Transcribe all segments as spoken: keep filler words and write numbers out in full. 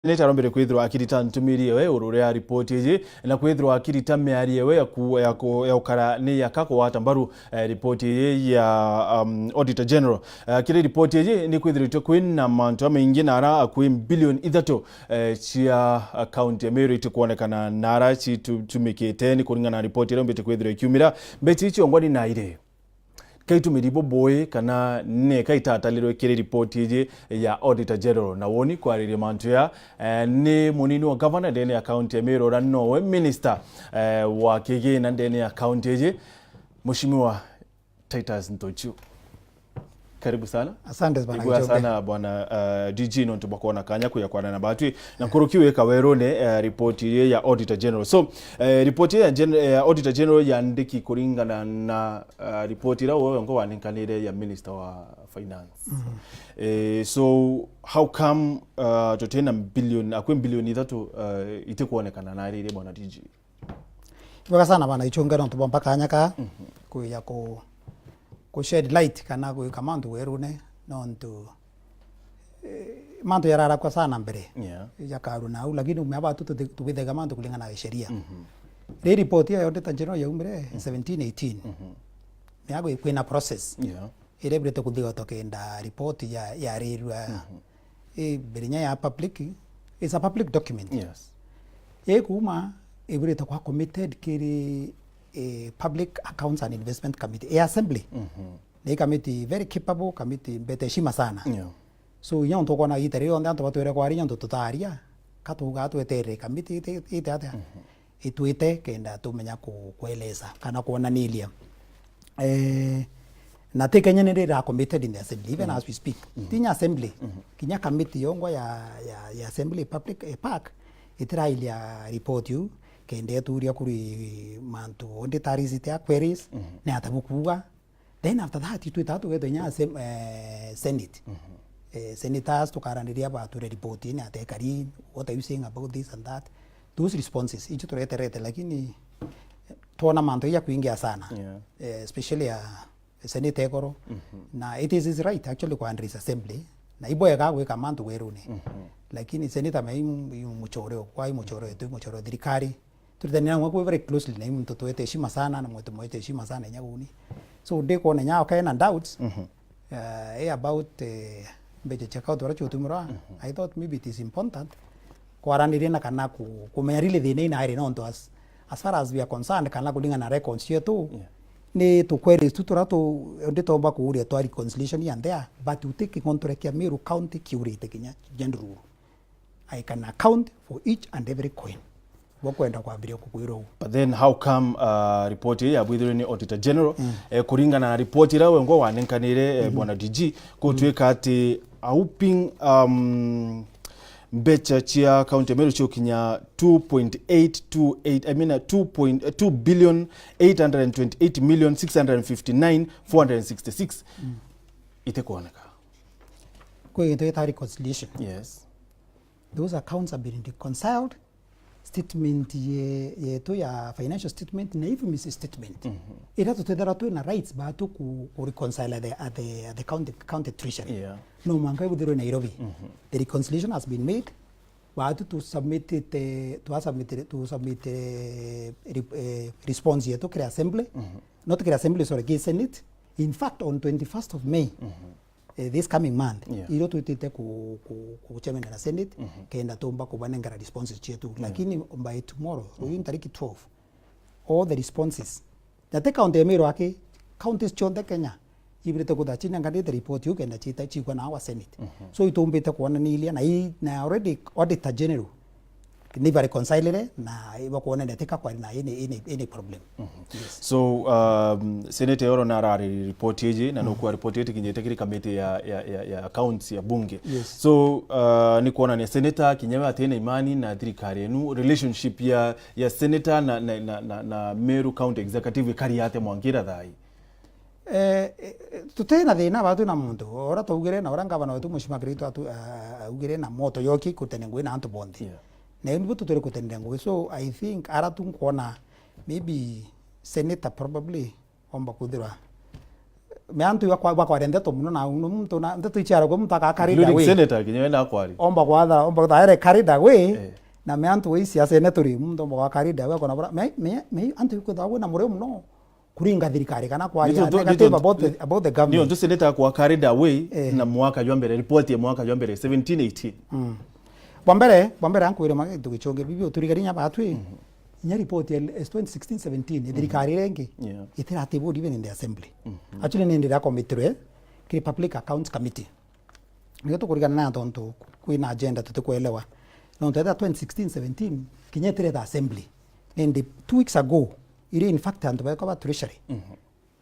Senator arombere kwithirwa akirita ntumiri ewe iguru ria ripoti iji, na kwithirwa akirita miario ewe ya ku-, ya ku-, ya gukara ni yaka kugwata mbaru, eh, ripoti iji ya, um, Auditor General. Eh, kiri ripoti iji ni kwithiritwe kwina mantu jamaingi na ara akui bilioni ithatu, eh, cia, eh, kaunti ya Meru itikwonekana na ara citu-, citumikite ni kuringana na ripoti iria umbite kwithirwa ikiumira. Mbeca ici ongwa ni nairi? Kaitumiri bubui kana neka itatalirwe kiri ripoti iji ya Auditor General? Na woni kwariria mantu ya, eh, ni munini wa gavana ndene ya kaunti ya Meru, uria nowe minister, eh, wa kigina ndene ya kaunti iji, Mheshimiwa Titus Ntochu. Karibu sana. Asante bwana Igua Gichunge. Sana bwana, uh, D G nontu bwa kwona kanya kuya kwarana na batwi. Na nkuruki wika werune, uh, ripoti ii ya Auditor General. So, uh, ripoti ii ya gen-, uh, Auditor General yandiki kuringana na, uh, ripoti iria wewe ngo wanenkanire ya Minister wa Finance. Mhm. Eh, so, how come, uh, tutina billion, akwi bilioni ithatu, uh, itikwonekana na riri bwana D G? Ibwega sana bwana Ichunge nontu bwa mpa kanya ka Mhm. kuya ku, ku shed light kana gwika mantu werune nontu, eh, mantu yararakwa sana mbere. Yeah. Jakaru na au, lakini umea batu tuthi-, tubithaga mantu kulingana na sheria. Mhm. Ri report ya Auditor General yaumire Mhm. seventeen eighteen. Mhm. Ni agwi-, kwina process. Yeah. Iria ibwirite kuthigwa tokenda report ya, yarirua Mhm. i mbere inya ya public, it's a public document. Yes. Ikuuma ibwirite kwa committed kiri, eh, Public Accounts and Investment Committee, eh, Assembly. Mhm. Ni committee very capable, committee mbete heshima sana. Yeah. So, inya untu ukona ita rionthe antu batwire kwaria, inya untu tutaria, ka tuuga tweterere committee ite, ite atia? Mhm. Itwite kenda tumenya ku-, kueleza kana kwonaniria. Eh, na ti Kenya ni rira committed in the assembly, even Mhm. as we speak. Mhm. Tinya assembly, Mhm. kinya committee yongwa ya, ya, ya assembly public, eh, park, itirailia report iu, kenda ituria kuri mantu auditors itia queries, Mhm. ni ata bukuuga, Then after that, itwitaga tugetwa inya sem-, eh, Senate. Mhm. Eh, senators tukaraniria bature report ni atekari, what are you saying about this and that? Those responses, icio tureterete, lakini twona mantu ya kuingia sana. Yeah. Eh, especially ya Senate ekoro. Mhm. Na it is his right actually kwa Andrews Assembly. Na ibwega gwika mantu werune. Mhm. Lakini Senator mai muchore kwa muchore tu, muchore thirikari. Turitanira nang'we kwi very closely na i muntu twete heshima sana na mwetu mwete heshima sana inya guni. So, ndikwona inya okay na doubts, Mhm. uh, eh, about, eh, mbeca cia kaunti uria ciutumirwa, Mhm. I thought maybe it is important kwaraniria na kana ku-, kumenya really thina ina iri nontu as, as far as we are concerned kana kuringana na records cietu, Yeah. ni tu queries tu turia tu, ndi tomba kuuria twa reconciliation ya there, but uti kigonture kia Meru County kiurite kinya general. I can account for each and every coin. Bwa kwenda kwambiria kukwira uu. But then how come, uh, report ii yabwithirwe ni Auditor General? Mm. Eh, kuringana na report iria wengwa wanenkanire, eh, Mm. Bwana D G, Mm. gutwika ati a whopping, um, mbeca cia county ya Meru ciokinya two point eight two eight, I mean, uh, two point, uh, two billion eight hundred and twenty-eight million six hundred and fifty-nine four hundred and sixty-six. Mm. Itikwoneka. Kwi gintu gita reconciliation. Yes. Those accounts have been reconciled. Statement ye-, yetu ya financial statement na infamous statement. Mhm. Ira tutethera twina rights batu ku, ku reconcile at the, at the, at the county, county treasury. Yeah. No mwanka ibuthirwe Nairobi. Mhm. The reconciliation has been made. Batu tu submitted, eh, tu submitted, tu submitted, eh, re-, eh, response yetu kiri assembly. Mhm. Not kiri assembly, sorry, kiri Senate. In fact, on twenty-first of May, Mhm. eh, this coming month, Yeah. irio twitite ku, ku, kucemania na Senate, Mhm. kenda tumba kubanengera responses cietu. Yeah. Lakini by tomorrow, Mhm. ruyu ntariki twelve, all the responses, na ti county ya Meru aki, counties cionthe Kenya, ibirite kutha cinenganite report iu kenda cita, cigwa na wa Senate. Mhm. So itumbite kuonaniria na i, na already Auditor General ni bareconcilire na ibakuonania tika kwari na any, any, any problem. Mhm. Yes. So, um, Senator Yoro narari report iji, na Mhm. nukwa report iji kinyite kiri kamiti ya, ya, ya, ya accounts ya bunge. Yes. So, uh, ni kuonania Senator kinya we atina imani na thirikari enu, relationship ya, ya Senator na, na, na, na, na Meru County Executive ikari ate mwankira thai? Eh, eh, tuti na thina batu na muntu. Ora twaugire na ora ngavana wetu Mheshimiwa Kiraitu atu-, a-, a-, augire na moto yoki kutene ngui na antu bonthe. Yeah. Na yu nibu tutwire kutenera ngui. So, I think ara tu nkwona maybe Senator probably omba kwithirwa me antu bakwa-, bakwaria ndeto mono, na muntu na, ndeto iciaragwa muntu aka carried away. Including senator kinya we nakwari. Omba kwatha, omba kwatha ere carried away, eh, na me antu wi siasene turi, muntu omba kwa carried away, akona bura, me, me, me antu ikwithagwa na murio mono kuringa thirikari kana kwaria negative about the, about the government. Nio ntu senator kwa carried away, eh, na mwaka jwa mbere, report ya mwaka jwa mbere, seventeen eighteen. Mm. Bwa mbere, bwa mbere ankwire mage tugichonge bibi uturigari nya batwi. Mhm. Inya report ya twenty sixteen seventeen, ithirikari iria ingi, yeah, itiratibwo even in the assembly. Mhm. Actually, ni ndira committee kiri Public Accounts Committee. Nio tukurigana na tontu kwina agenda tutikwelewa. Nontu ethira twenty sixteen seventeen, kinya itireta assembly. Nindi two weeks ago, iri in fact antu baekwa ba treasury. Mhm.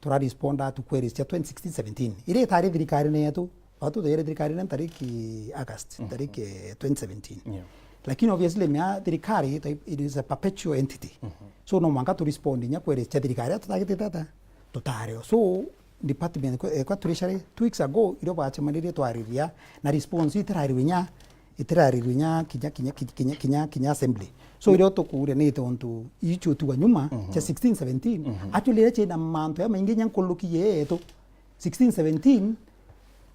Turaresponda to queries cia twenty sixteen seventeen. Iria itari thirikarine yetu, watu tuyere thirikarine ntariki August, mhm, ntariki twenty seventeen. Yeah. Lakini obviously mea thirikari, it is a perpetual entity. Mhm. So no mwanka turespondi nya queries cia thirikari, tutagitite ata? Tutario. So department kwa, eh, kwa treasury, two weeks ago, irio bacemanirie twariria, na response itirarirwe nya itirarirwe nya kinya, kinya, kinya, kinya, kinya assembly. So, irio tukuuria ni tontu icio tuga nyuma, mhm, cia sixteen seventeen, mhm, actually iria ciina mantu ya maingi nya nkuruki yetu. Sixteen seventeen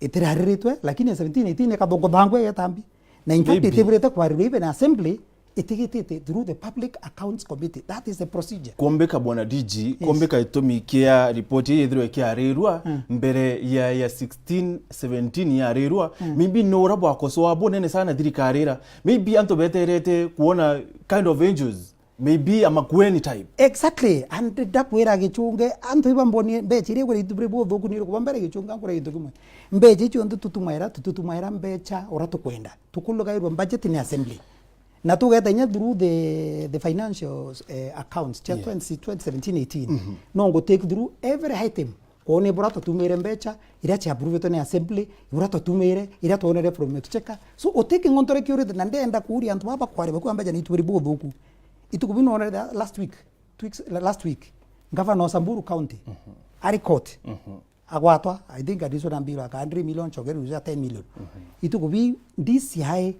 itirariritwe, lakini seventeen eighteen ikathunguthangwa yetambi. Na in fact, maybe, itiburite kwarirwa even assembly, itigitite through the Public Accounts Committee. That is the procedure. Kumbika, Bwana D G, yes, kumbika gitumi kia report ii yithirwe ikiarirwa, mm, mbere ya, ya sixteen seventeen yarirwa, mm, maybe ni ura bwakosoa bunene sana thirikari ira. Maybe antu beterete kuona kind of angels. Maybe a makueni type. Exactly. And ndakwira Gichunge, antu iba mbonie mbecha iria kwira itubire buthuku ni rukuba mbere Gichunge, akwira gintu kimwe. Mbecha icio nthe tutumaira, tutumaira mbecha ura tukwenda. Tukulugairirwa budget ni assembly. Na tugeta inya through the, the financial, eh, accounts cia, yeah, twenty, twenty seventeen eighteen. Mhm. No ngu take through every item. Kwona bura tutumire mbecha, iria cia approvetwe ni assembly, bura tutumire, iria twonere from exchequer. So, u take ngontore kiurite, na ndenda kuuria antu baba kwari bakuwa mbecha ni itubiri buthuku. Ituku bino onere the last week, two weeks, la-, last week, Governor wa Samburu County, mhm, ari court. Mhm. Agwatwa, I think additional bill aka hundred million, chogeru ya ten million. Mhm. Ituku bi D C I,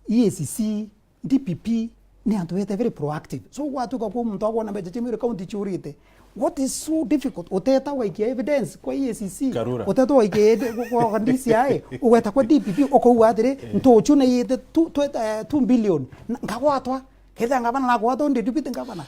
E A C C, D P P, ni antu bete very proactive. So, gwatuka kwa muntu agwona mbecha cia Meru County ciurite. What is so difficult? Uteta waikia evidence kwa E A C C. Karura. Uteta waikia ed-, kwa, kwa D C I, ugweta kwa D P P, ukauga atiri, eh, ntuchu ni yite two, two, eh, two billion. Na, nkagwatwa. Ketha ngavana na gwatwa ndi deputy ngavana.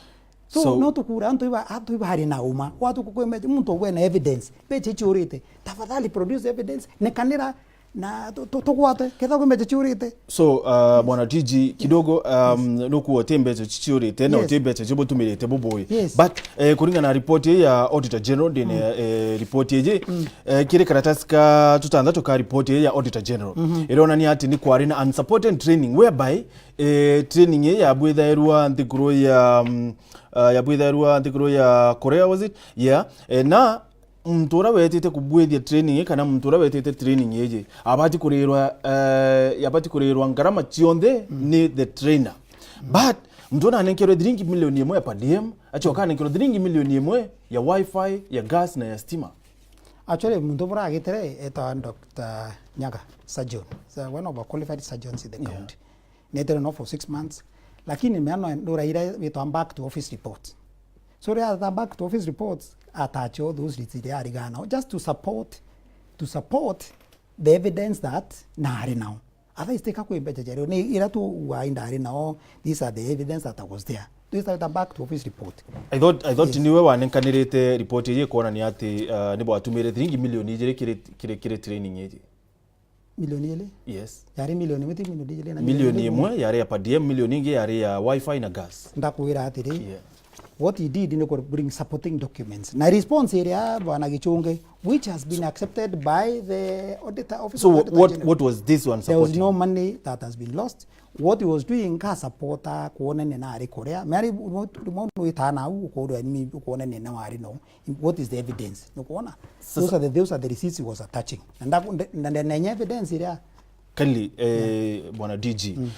So, so, no tukura antu iba, antu iba hari na uma. Watu kukwembe muntu ogwe na evidence. Mbecha ciurite. Tafadhali produce evidence. Nekanira na tu-, tu-, tugwate. Ketha kwi mbecha ciurite. So, uh, Bwana D G, kidogo, um, nukuo uti mbecha ciurite, na, yes, uti mbecha cibutumirite bubui. Yes. But, eh, kuringana na report ii ya Auditor General, ndine, mm, eh, report iji, mm, eh, kiri karatasi ka tutantatu ka report ii ya Auditor General. Mhm. Ironania ati ni kwari na unsupported training whereby, eh, training ii yabwithairwa nthiguru ya, um, uh, yabwithairwa nthiguru ya Korea, was it? Yeah. Eh, na muntu uria wetite kubwithia training ii kana muntu uria wetite training iji abati kurirwa, eh, yabati kurirwa ngarama cionthe, mm, ni the trainer. Mm. But muntu uria anenkerwe thiringi milioni imwe ya per diem, acoka anenkerwe thiringi milioni imwe ya wifi, ya gas na ya stima. Actually, muntu buria agitire etwa Doctor Nyaga, surgeon. So, one of our qualified surgeons in the, yeah, county. Netire no for six months. Lakini meano nduraira witwa back to office report. So, ria ata back to office reports, atacho those receipts iria arigana. Just to support, to support the evidence that naari nao. Otherwise, teka kwi mbecha jario. Ni ira tu wa indari nao, these are the evidence that I was there. These are the back to office report. I thought, I thought, yes, niwe wanenkanirite report iji kuonania ati, uh, ni bwatumire thiringi milioni ijiri kiri, kiri, kiri training iji. Milioni ijiri? Yes. Yari milioni imwe, ti milioni ijiri na milioni imwe? Milioni imwe yari ya per diem, milioni ingi yari ya wifi na gas. Ndakwira atiri, yeah, what he did ni ku bring supporting documents. Na response iria Bwana Gichunge, which has been accepted by the auditor, office of the auditor general. So what, what was this one supporting? There was no money that has been lost. What he was doing, ka supporta kuonania na ari kuria. Mary, rimwe, rimwe no itana au, ukorwa ni kuonania na wari no. What is the evidence? Nukwona? Sasa those are the, those are the receipts he was attaching. Na ndaku-, nde-, na, na, na evidence iria. Kali, eh, yeah, Bwana D G, mm,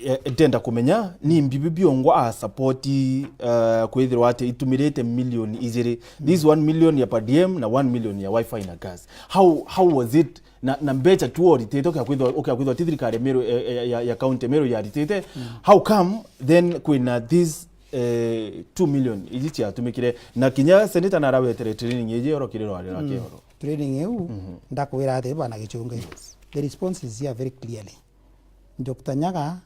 eh, ndenda kumenya ni mbibi biongwa a support, eh, kwithirwa ati itumirite milioni ijiri. Mm. This one million ya per diem na one million ya wifi na gas. How, how was it? Na, na mbecha tu oritite ukia kwithwa, ukia kwithwa ti thirikari ya Meru, eh, eh, ya, ya county Meru yaritite. Mm. How come then kwina this eh, two million iji ciatumikire, na kinya senator narawetere training iji oro kiri rwari rwa, mm, kioro. training iu, ndakwira atiri bwana Gichunge, the response is here very clearly. Doctor Nyaga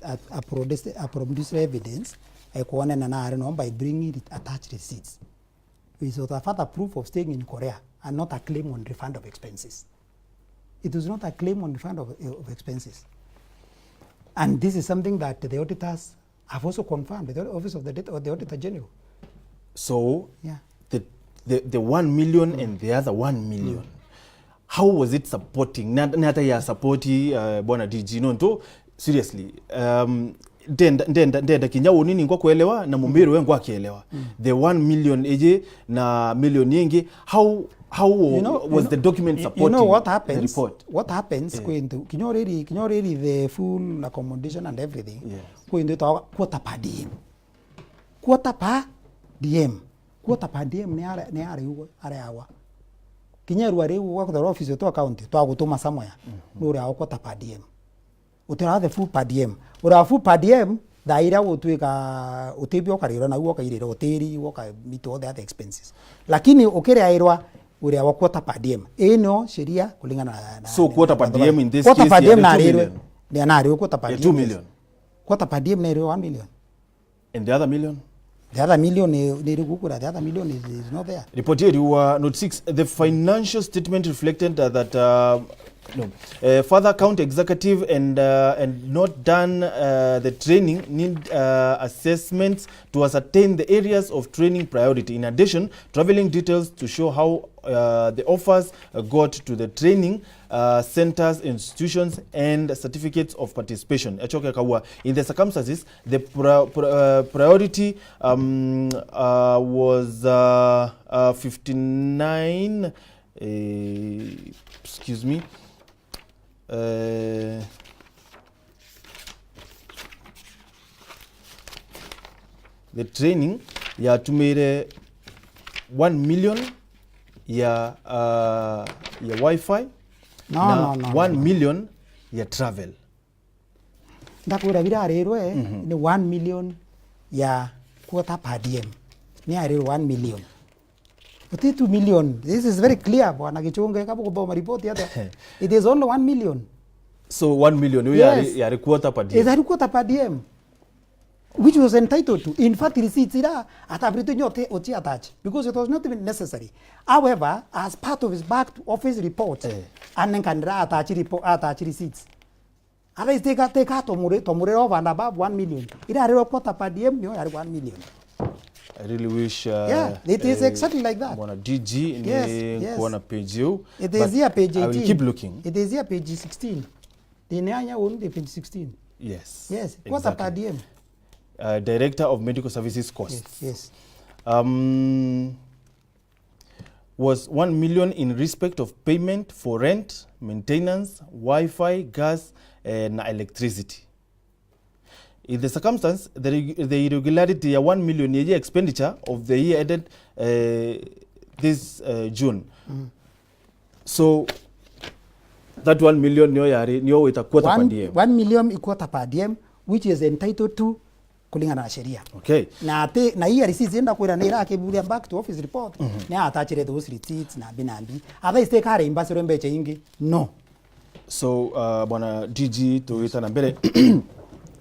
a, a, a produce, a produce evidence, ekwonana na ari no by bringing it attached receipts. It was a further proof of staying in Korea and not a claim on refund of expenses. It was not a claim on refund of, of expenses. And this is something that the auditors have also confirmed, the office of the, det- of the Auditor General. So Yeah. the, the, the one million and the other one million, how was it supporting? Na, na hata ya support uh, bwana D G nontu seriously, um, ndenda, ndenda, ndenda kinya unini ngwa kuelewa na mumiru we ngwa kielewa the one million iji na million ingi, how how You know, was you the know, document you- supporting you know what the happens, report? What happens Eh. Kwintu kinya uriri, kinya uriri the full accommodation and everything. Yes. Kwintu itwa quarter per diem. Quarter per diem. Quarter per diem ni are ni are ugo are awa. Kinya rwa riu gwa kuthora office tu account twa gutuma somewhere. Nuri awa quarter per diem. Utira the full per diem. Ura full per diem, thaa iria gutwika utibio ukarirwa na uo ukairira utiri uo ka meet all the other expenses. Lakini ukiriairwa uria wa quarter per diem. Ino sheria kulingana na, na So na- quarter per na- diem in this quarter case per diem ya na two arirwe. million. Ni anarirwe quarter per Ya diem. two million. Quarter per diem na arirwe one million. And the other million? The other million ni ni gukura, the other million is, is not there. Ripoti iriuga note six, the financial statement reflected that, that uh, no, uh, further county executive and uh, and not done uh, the training need uh, assessments to ascertain the areas of training priority. In addition, traveling details to show how uh, the offers uh, got to the training uh, centers, institutions, and certificates of participation. Echoke kaua, in the circumstances, the pri- pri- uh, priority um, uh, was uh, uh, fifty-nine. Uh, excuse me. Uh, the training yatumire one million ya uh, ya wifi No, na no, no, no, one no. million ya travel. Ndakwira birarirwe ni one million ya quarter per diem. Ni arirwe one million. Uti two million. This is very clear, bwana Gichunge, kaba kuthoma report ata. It is only one million. So one million hiyo Yes. yari, yari quarter per Is diem. that quarter per diem? Which was entitled to. In fact, receipts ira atabrite nyote uti attach because it was not even necessary. However, as part of his back to office report, Eh. anenkanira attach report, attach receipts. Ara is take take tomure tomure over and above one million. Ira rero quarter per diem nio yari one million. I really wish uh, Yeah, it is eh, exactly like that. Bwana D G ni Yes, yes. Kuona page hiyo. It But is here page I eighteen. Will keep looking. It is here page sixteen. Ni anya on the page sixteen. Yes. Yes, quarter per Exactly. diem. Uh, Director of Medical Services costs. Yes, yes. Um, was one million in respect of payment for rent, maintenance, Wi-Fi, gas, eh, na electricity. In the circumstance, the, reg- the irregularity ya one million year expenditure of the year ended uh, this uh, June. So that one million nio yari nio wita quarter per One, diem. One million i quarter per diem, which is entitled to kulingana na sheria. Okay. Na ati na hii receipts enda kwira ni irakiburia back to office report, ni atachire those receipts na binambi. Otherwise take are imbasirwe mbecha ingi. No. So uh, bwana D G tugita na mbere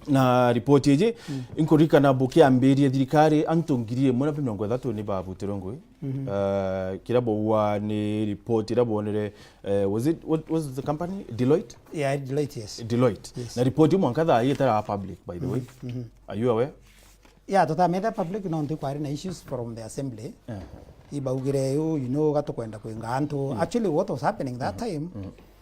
na ripoti iji, inkuririkana bukiambirie thirikari antu ngiri imwe na mirongo ithatu ni babutirwe ngui. Uh, kira bauga ni ripoti ira bonere, uh, was it, what was the company? Deloitte? Yeah, Deloitte, yes. Deloitte. Yes. Na ripoti mwanka thaa hii itara public, by the way. Are you aware? Yeah, tutametha public no nti kwari na issues from the assembly. Ibaugire yu, you know, gatukwenda kwinga antu. Actually, what was happening that time,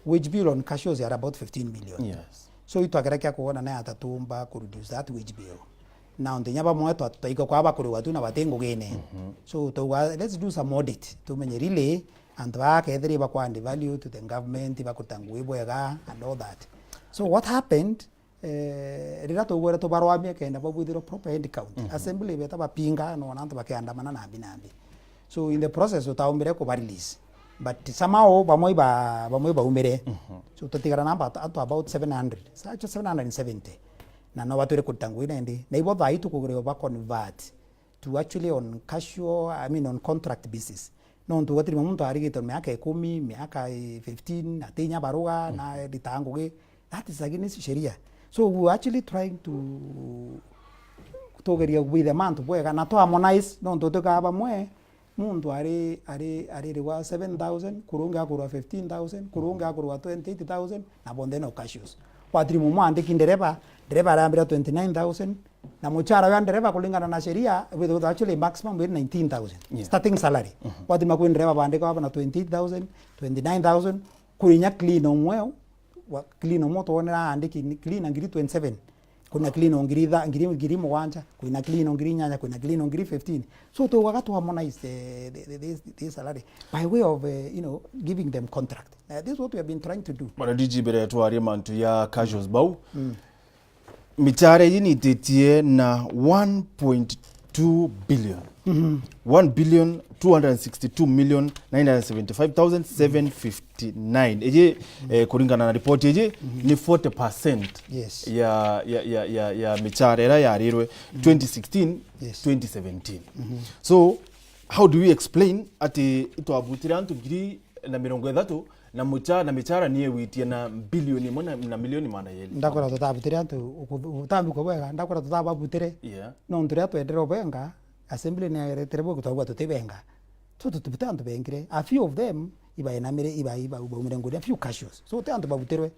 wage bill on cashiers are about fifteen million. Yes. So itwakira kia kuona na atatumba ku reduce that wage bill. Now ntinya bamwe twa- twaika kwa bakuriwa tu na bati ngugine. So tauga let's do some audit tumenye really antu baa kethiri bakwa add value to the government, bakuruta ngui bwega and all that. So what happened, eh, rira tugwere tubarwamia kenda babwithirwa proper head count. Assembly beta bapinga no na antu bakiandamana nambi nambi. So in the process utaumbire kuba release. But somehow bamwe ba bamwe baumire. So tutigara namba at, at about seven hundred. Such seven hundred and seventy. Na no batwire kuruta ngui nendi. Na ibo thai tukugire ba convert to actually on casual, I mean on contract basis. Nontu gutiri muntu arigitwe miaka ikumi, miaka, eh, fifteen, atinya baruga, na ritaga ngugi. That is against sheria. So we were actually trying to tugeria kubwithia mantu bwega, na twa harmonize, nontu tukaa bamwe, muntu ari, ari, aririgwa seven thousand, kuri ungi akurwa fifteen thousand, kuri ungi akurwa twenty-eight thousand, na bonthe no cashiers. Wathiri mumwandiki ndereba, ndereba arambira twenty-nine thousand, na muchara wa ndereba kulingana na sheria, with, with actually maximum with nineteen thousand. Yeah. Starting salary. Mhm. Wathima kwi ndereba bandika baba na twenty-eight thousand, twenty-nine thousand, kuri nya clean omwe, wa clean omwe twonera andiki ni clean ngiri twenty-seven. Kuna clean o ngiri itha-, ngiri, ngiri mugwanja, kwina clean o ngiri inyanya, kwina clean o ngiri fifteen. So tugaga to harmonize the, the, the, this, this salary by way of, uh, you know, giving them contract. Uh, this is what we have been trying to do. Bwana D G, mbere twarie mantu ya cashiers bau. Mm. Michara iji nititie na one point two billion. Mhm. One billion two hundred sixty-two million nine hundred seventy-five thousand seven fifty-nine. Iji, eh, kuringana na report iji, ni forty percent. Yes. Ya, ya, ya, ya, ya michara iria yarirwe, mhm, twenty sixteen, yes, twenty seventeen. Mhm. So, how do we explain ati itwabutire antu ngiri na mirongo ithatu na mucha-, na michara ni ewitie na bilioni imwe na, na milioni magana jeri? Ndakwira tutabutire antu, uku-, utambikwa bwega, ndakwira tutababutire. Yeah. Nontu riria twendere ubenga, assembly ni yaeretere bwe gutwabua tutibenga. So tutibute antu bengire. A few of them, ibaenamire, iba, iba, ibaumire nguri, a few cashiers. So uti antu babutirwe.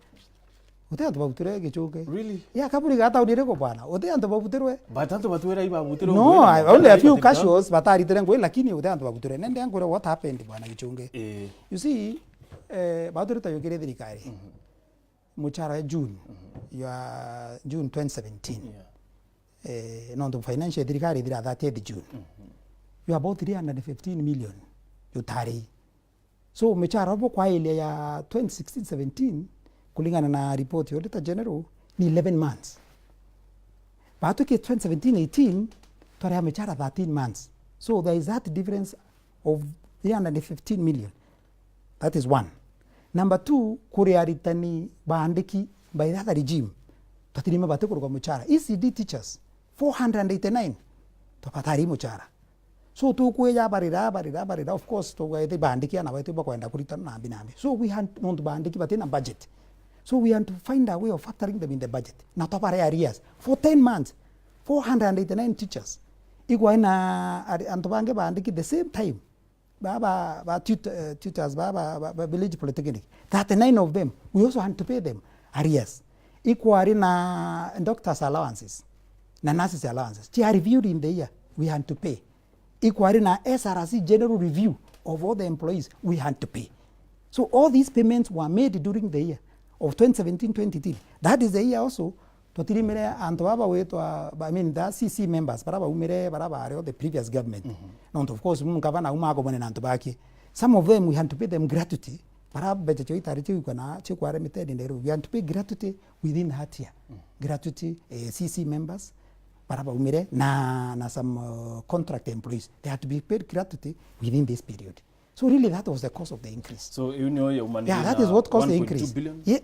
Uti antu babutirwe Gichungi. Really? Yeah, kaburi ga tauni iriku bwana? Uti antu babutirwe. But antu batwira ibabutirwe. No, ngui na I, only a few cashiers bataritire ngui, lakini uti antu babutirwe. Nende ngwire what happened bwana Gichungi. Eh. You see, eh, baturita yukire thirikari. Mhm. Muchara ya June, mhm, ya June twenty seventeen. Yeah. Eh, nontu financial thirikari ithira thirtieth June. Mhm. You about three hundred fifteen million jutari. So, michara obo kwa area ya twenty sixteen seventeen, kulingana na report ya Auditor General, ni eleven months. Batwiki twenty seventeen eighteen, twaria michara thirteen months. So, there is that difference of three hundred fifteen million. That is one. Number two, kuri aritani baandiki by the other regime, twatirime bati kurugwa muchara. E C D teachers, four hundred eighty-nine, twabatari muchara. So, tukwija barira, barira, barira. Of course, tugwete baandiki ana baitu bakwenda kuritana nambi nambi. So, we had, nontu baandiki batina budget. So, we had to find a way of factoring them in the budget. Na twabare arrears. For ten months, four hundred eighty-nine teachers. Igwa ina ari-, antu bangi baandiki the same time. Ba, ba, ba tut-, eh, tutors, ba, ba, ba, ba village polytechnic. Thirty-nine of them, we also had to pay them arrears. Ikwari na doctors allowances, na nurses allowances. They are reviewed in the year. We had to pay. Ikwari na S R C general review of all the employees, we had to pay. So all these payments were made during the year of twenty seventeen twenty eighteen. That is the year also twatirimire antu baba witwa, I mean, the C C members, bara baumire, bara bari o the previous government. Mhm. Nontu of course, mu gavana auma akomane na antu baki. Some of them we had to pay them gratuity. Bara mbeca cio itari cio ikona cio kware miteni nderu. We had to pay gratuity within that year. Mm. Gratuity, eh, C C members, bara baumire, na, na some, uh, contract employees. They had to be paid gratuity within this period. So really, that was the cause of the increase. So, iu nio yaumanire. Yeah, that is what caused the increase. Ye-,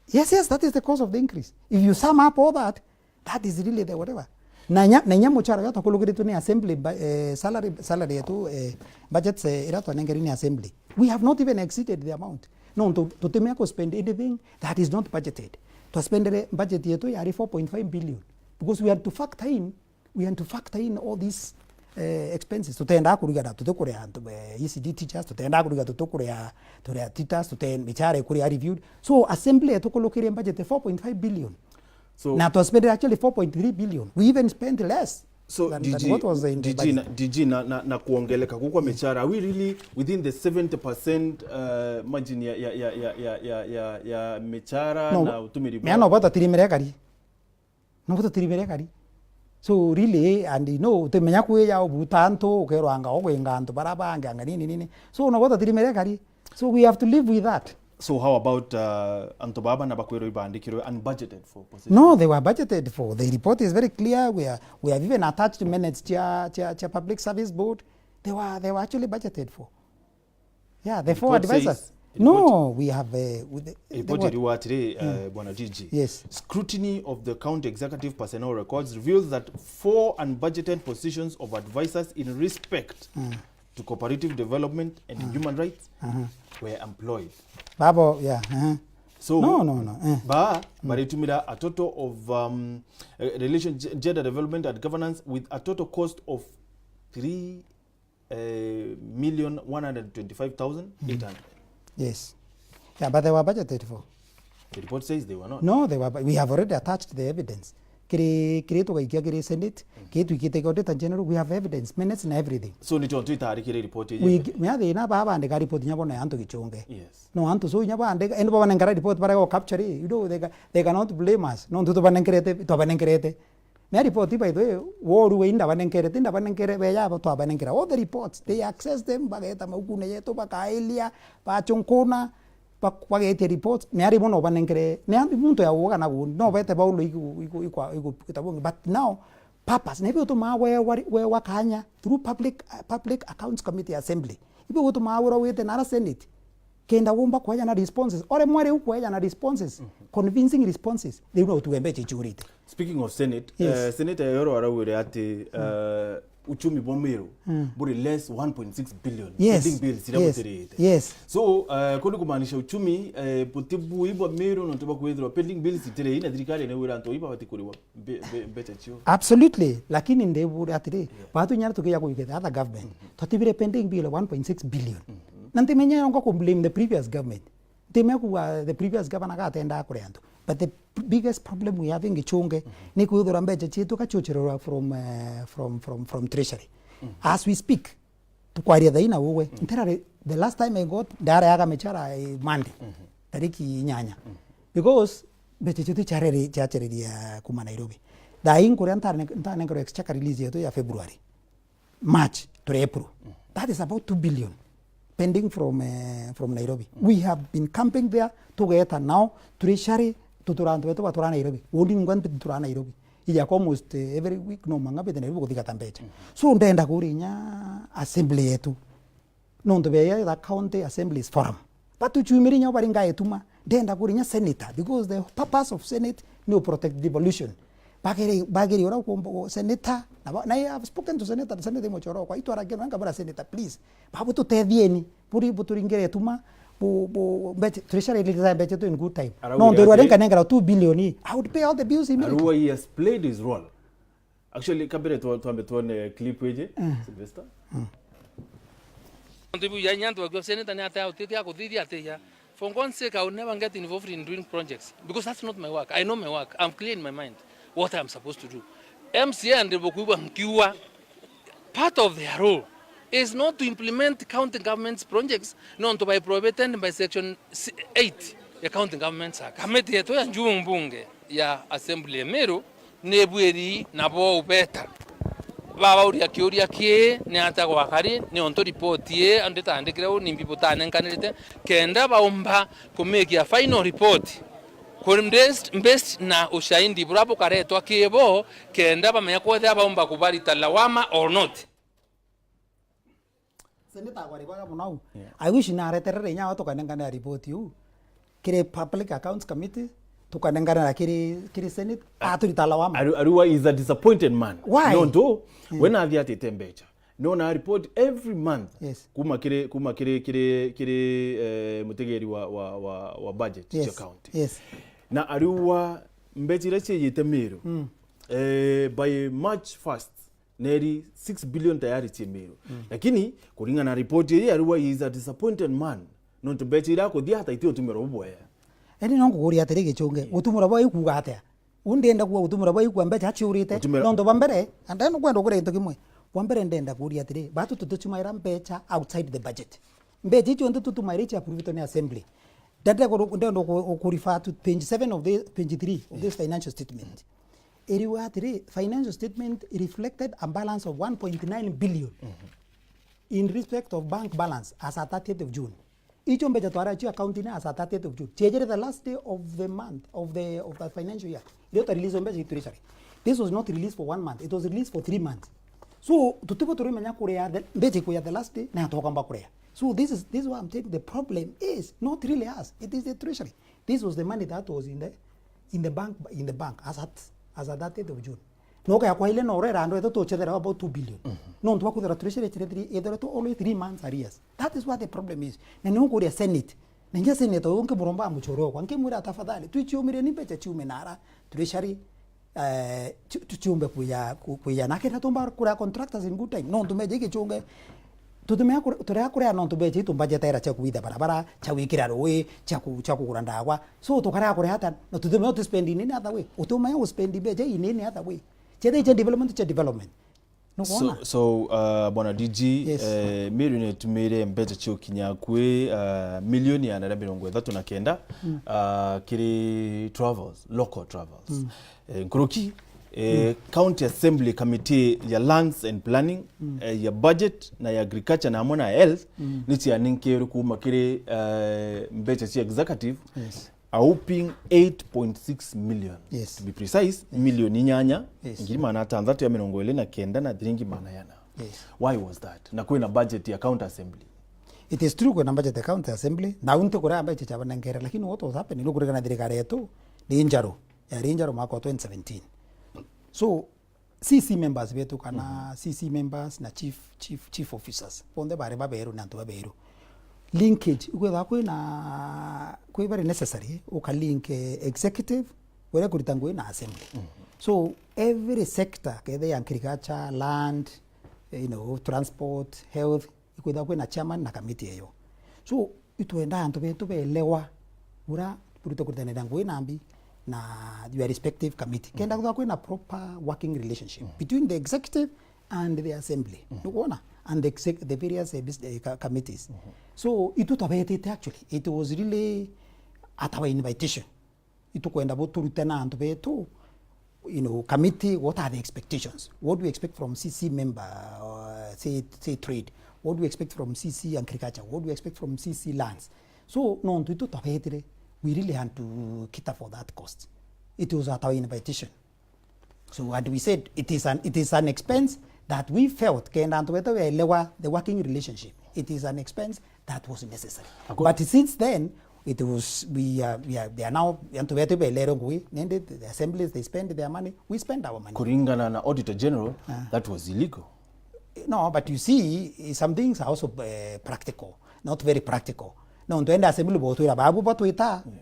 yes, yes, that is the cause of the increase. If you sum up all that, that is really the whatever. Na inya, na inya muchara uria twakulukiritwe ni assembly, ba-, eh, salary, salary yetu, eh, budgets, eh, iria twanengerwe ni assembly. We have not even exceeded the amount. No, tu-, tutimea ku spend anything that is not budgeted. Twaspendere budget yetu yari four point five billion because we had to factor in We had to factor in all these, eh, expenses. Tutendaa kurigana, tutikuria antu, eh, E C D teachers, tutendaa kuriga, tutikuria, turia tutors, tuten-, michara ikuria reviewed. So, assembly yetu kulukirie budget four point five billion. So, na twaspendire actually four point three billion. We even spent less so, than, than D G, what was in the D G budget. Na, D G na, na, na kuongeleka kuu kwa michara, are we really within the seventy percent, uh, margin ya, ya, ya michara na utumiri bwa? No, mea no bata tirimire kari. No bata tirimire kari. So really, and you know, utimenya kwija ubuta antu, ukerwa anga ugwinga antu bara bangi, anga nini, nini. So no bata tirimire kari. So we have to live with that. So how about, uh, antu baba na bakwirwa ibandikirwe unbudgeted for positions? No, they were budgeted for. The report is very clear. We are, we have even attached minutes chia, chia, chia Public Service Board. They were, they were actually budgeted for. Yeah, the four advisors. No, we have, uh, with the, the report what? Iriuga atiri, uh, Bwana D G. Yes. Scrutiny of the county executive personnel records reveals that four unbudgeted positions of advisors in respect, mm, to Cooperative Development and Human Rights were employed. Babo, yeah. Uh-huh. So, No, no, no, eh. Ba, baritumira a total of, um, uh, relation, ge- gender development and governance with a total cost of three uh, million one hundred twenty-five thousand eight hundred. Yes. Yeah, but they were budgeted for. The report says they were not. No, they were, we have already attached the evidence. Kiri, kiri tugaikia kiri Senate, kiri twikite ki Auditor General, we have evidence, minutes na everything. So ni tontu itarikire report We iji. Gi-, mea thina ba bandika report nya bona antu gichunge. Yes. No antu so nya bandika, ende babanenkara report barega capture, you know, they, ca- they cannot blame us. No ntu tubanenkerete, twabanenkerete. Mea report, by the way, woru we indabanenkere, tindabanenkere, beya abo twabanenkera. All the reports, they access them, bageta maukune yetu, bakailia, bachunkuna, bak-, bagetia reports, ni ari bono banenkere, ni ari muntu ya uga na gundi, no bete baulo iku, iku, iku, iku, iku, itabongi. But now, purpose, nebi utumaa wewa, wewa kanya, through public, uh, Public Accounts Committee Assembly. Ibi utumaa wira wite nara Senate. Kenda wumba kweja na responses. Ore mwari ukweja na responses, convincing responses. Riu no tuge mbecha ichurite. Speaking of Senate, Yes. uh, Senator Yoro araugire ati uh, uchumi bwa Meru buri less one point six billion Yes, pending bills iria yes, butirite. Yes. So uh, kuni kumaanisha uchumi uh, butibu ibwa Meru nontu bakwithirwa pending bills itiri na thirikari ni wira antu iba batikuriwa mbe- mbe- mbecha cio. Absolutely, lakini ndibure atiri, batu nyara tukiya kuigitha other government. Twatibire pending bill of one point six billion. Na ntimenya ngo ku blame the previous government. Ntimenya kuga the previous governor gatenda kuri antu. But the biggest problem we have in Gichunge ni kwithira mbecha cietu kachuchirwa from, uh, from, from, from treasury. As we speak, tukwaria thaina ugwe. Ntirari, the last time I got, ndareaga michara, eh, Monday. Tariki inyanya. Because mbecha cietu charere, chachereria kuma Nairobi. Thaa ii nkuria ntane-, ntanengerwa exchequer release yetu ya February. March, turi April. That is about two billion pending from, eh, from Nairobi. We have been camping there, tugeta nao, treasury, tutura antu betu batura Nairobi. Undi ngwa ntu tutura Nairobi. Ija almost, eh, every week no manga bete Nairobi kuthigata mbecha. So ndenda kuria inya assembly yetu. Nontu beya the county assemblies forum. Batuchumiri inya bari ngaetuma. Ndenda kuria inya senator, because the purpose of Senate ni to protect devolution. Bagere, bagere ura kumbo senator, na ba-, na I have spoken to senator, senator mochoro kwa itwara kero nanga bara senator, please. Babu tutethieni, buri buturingire tuma, bu, bu, mbeche, treasury release mbeche tu in good time. Arauga No, ndorwa ati- renga nengera two billion, I would pay all the bills immediately. Arua he has played his role. Actually, kabere twa-, twambe tuone clip iji, Sylvester. Ntu ibu ya inya antu bakio senator ni atea utithia kuthithia atia. For God's sake, I will never get involved in doing projects because that's not my work. I know my work. I'm clear in my mind what I'm supposed to do. M C A and Bukuiwa nkiwa, part of their role is not to implement county government's projects, nontu by prohibited by section eight ya County Governments Act. Kamiti yetu ya njuu mbunge ya Assembly ya Meru ni bwiri nabo ubeta. Babauria kiuria kii ni atia gwakari, ni ontu ripoti ii nditandikire uu nimbi butanenkanirite, kenda baumba kumikia final report kuri based, based na ushahidi buria bukaretwa kii bo, kenda bamenya kwethira baumba kubarita lawama or not. Senator agwari baga muno au. I wish nareterere inya wao tukanenganira report iu kiri Public Accounts Committee, tukanenganira kiri, kiri Senate, aturita lawama. Aru-, Arua is a disappointed man. Why? Nontu, we nathi atite mbecha. Nona report every month. Yes. Kuma kiri, kuma kiri, kiri, kiri, eh, mutegeri wa, wa, wa, wa budget cia Yes. county. Yes. Na Arua mbecha iria ciejite Meru, eh, by March first, neri six billion tayari ci Meru. Lakini, kuringana na report ii, Arua is a disappointed man. Nontu mbecha iria akuthia ata iti utumirwa bubwea. Eni no ngukuria atiri Gichunge, gutumura bwa ikuga atia? Undienda kuga gutumura bwa ikua mbecha aciurite, Gutumira- nontu bwa mbere, and then kwenda kuria into kimwe. Bwa mbere ndenda kuria atiri, batu tutuchumaira mbecha outside the budget. Mbecha icio ntu tutumaira ichi approved ni assembly. Ndenda kuru-, ndenda ku-, ku refer to page seven of the, page three of this financial statement. Iriuga atiri, financial statement reflected a balance of one point nine billion in respect of bank balance as at thirtieth of June. Icio mbecha twari acio account-ini as at thirtieth of June. Ciejere the last day of the month, of the, of the financial year. Ndio ta release mbecha i treasury. This was not released for one month. It was released for three months. So, tutibo turimenya kuria the, mbecha ikuya the last day, na tukamba kuria. So, this is, this is why I'm saying the problem is not really us. It is the treasury. This was the money that was in the, in the bank, in the bank as at, as at thirtieth of June. No kaya kwa ile no rera ndo eto tuchethera about two billion. Mhm. No ntu bakuthera treasury treasury ethera to always three months arrears. That is what the problem is. Na ni ukuria Senate. Na nja Senate uyu ngi muromba muchoro kwa ngi mwira tafadhali. Twichiumire ni mbecha chiume nara treasury, eh, chi-, chi-, chiumbe kuya, ku-, kuya. Na kenda tumba kura contractors in good time. No ntu meje gichunge. Tutumea kure-, turea kurea no ntu mbecha itu budget era cha kuitha barabara, cha gwikira rui, cha ku-, cha kugura ndawa. So tukarea kurea ata? No tutumea tu spend in any other way. Utumea u spend mbecha in any other way. Chete cha development, cha development. No So, kuona? so uh, bwana D G, Yes. eh, Meru ni itumire mbecha cio kinya kwi uh, milioni ya nara mirongo ithatu na kenda Mm. uh, kiri travels, local travels. Mm. Eh, nkuruki, eh, County Assembly Committee ya Lands and Planning, Mm. eh, ya Budget na ya Agriculture na amwe na Health Mm. ni cianinkirwe kuma kiri eh, mbecha cia executive Yes. a whopping eight point six million. Yes. To be precise, Yes. milioni inyanya, Yes. ngiri magana atantatu ya mirongo iri na kenda na thiringi magana yana. Yes. Why was that? Na kwina budget ya County Assembly. It is true kwina budget ya County Assembly, na unti kuria mbecha chabanengera, lakini what was happening, nukurikana thirikari yetu ni njaru, yari njaru mwaka wa twenty seventeen. So, C C members betu kana Mhm. C C members na chief, chief, chief officers, bonthe bari baberu na antu baberu. Linkage, ikwetha kwina, kwi very necessary, uka link, eh, executive, uria kurita ngui na assembly. Mhm. So, every sector, kethe ya agriculture, land, you know, transport, health, ikwitha kwina chairman na committee eyo. So, itwenda antu betu belewa bura burite kurithanira ngui nambi na your respective committee. Kenda kwitha kwina proper working relationship Mhm. between the executive and the assembly. Mhm. Nukwona? And the exec-, the various, eh, bus-, eh, co-, committees. Mhm. So, itu twabetite actually. It was really at our invitation. Itukwenda bo turute na antu betu, you know, committee, what are the expectations? What do we expect from C C member, uh, say, say trade? What do we expect from C C agriculture? What do we expect from C C lands? So, nontu itu twabetire, we really had to cater for that cost. It was at our invitation. So, and we said it is an, it is an expense that we felt, kenda antu betu beelewa the working relationship. It is an expense that was necessary. Ako- But since then, it was, we are, we are, they are now, antu betu beelewa ngui, nende the assemblies, they spend their money, we spend our money. Kuringana na Auditor General, Ah. that was illegal. No, but you see, some things are also, eh, practical, not very practical. No, ntu enda assembly botwira babu batwita, Yeah.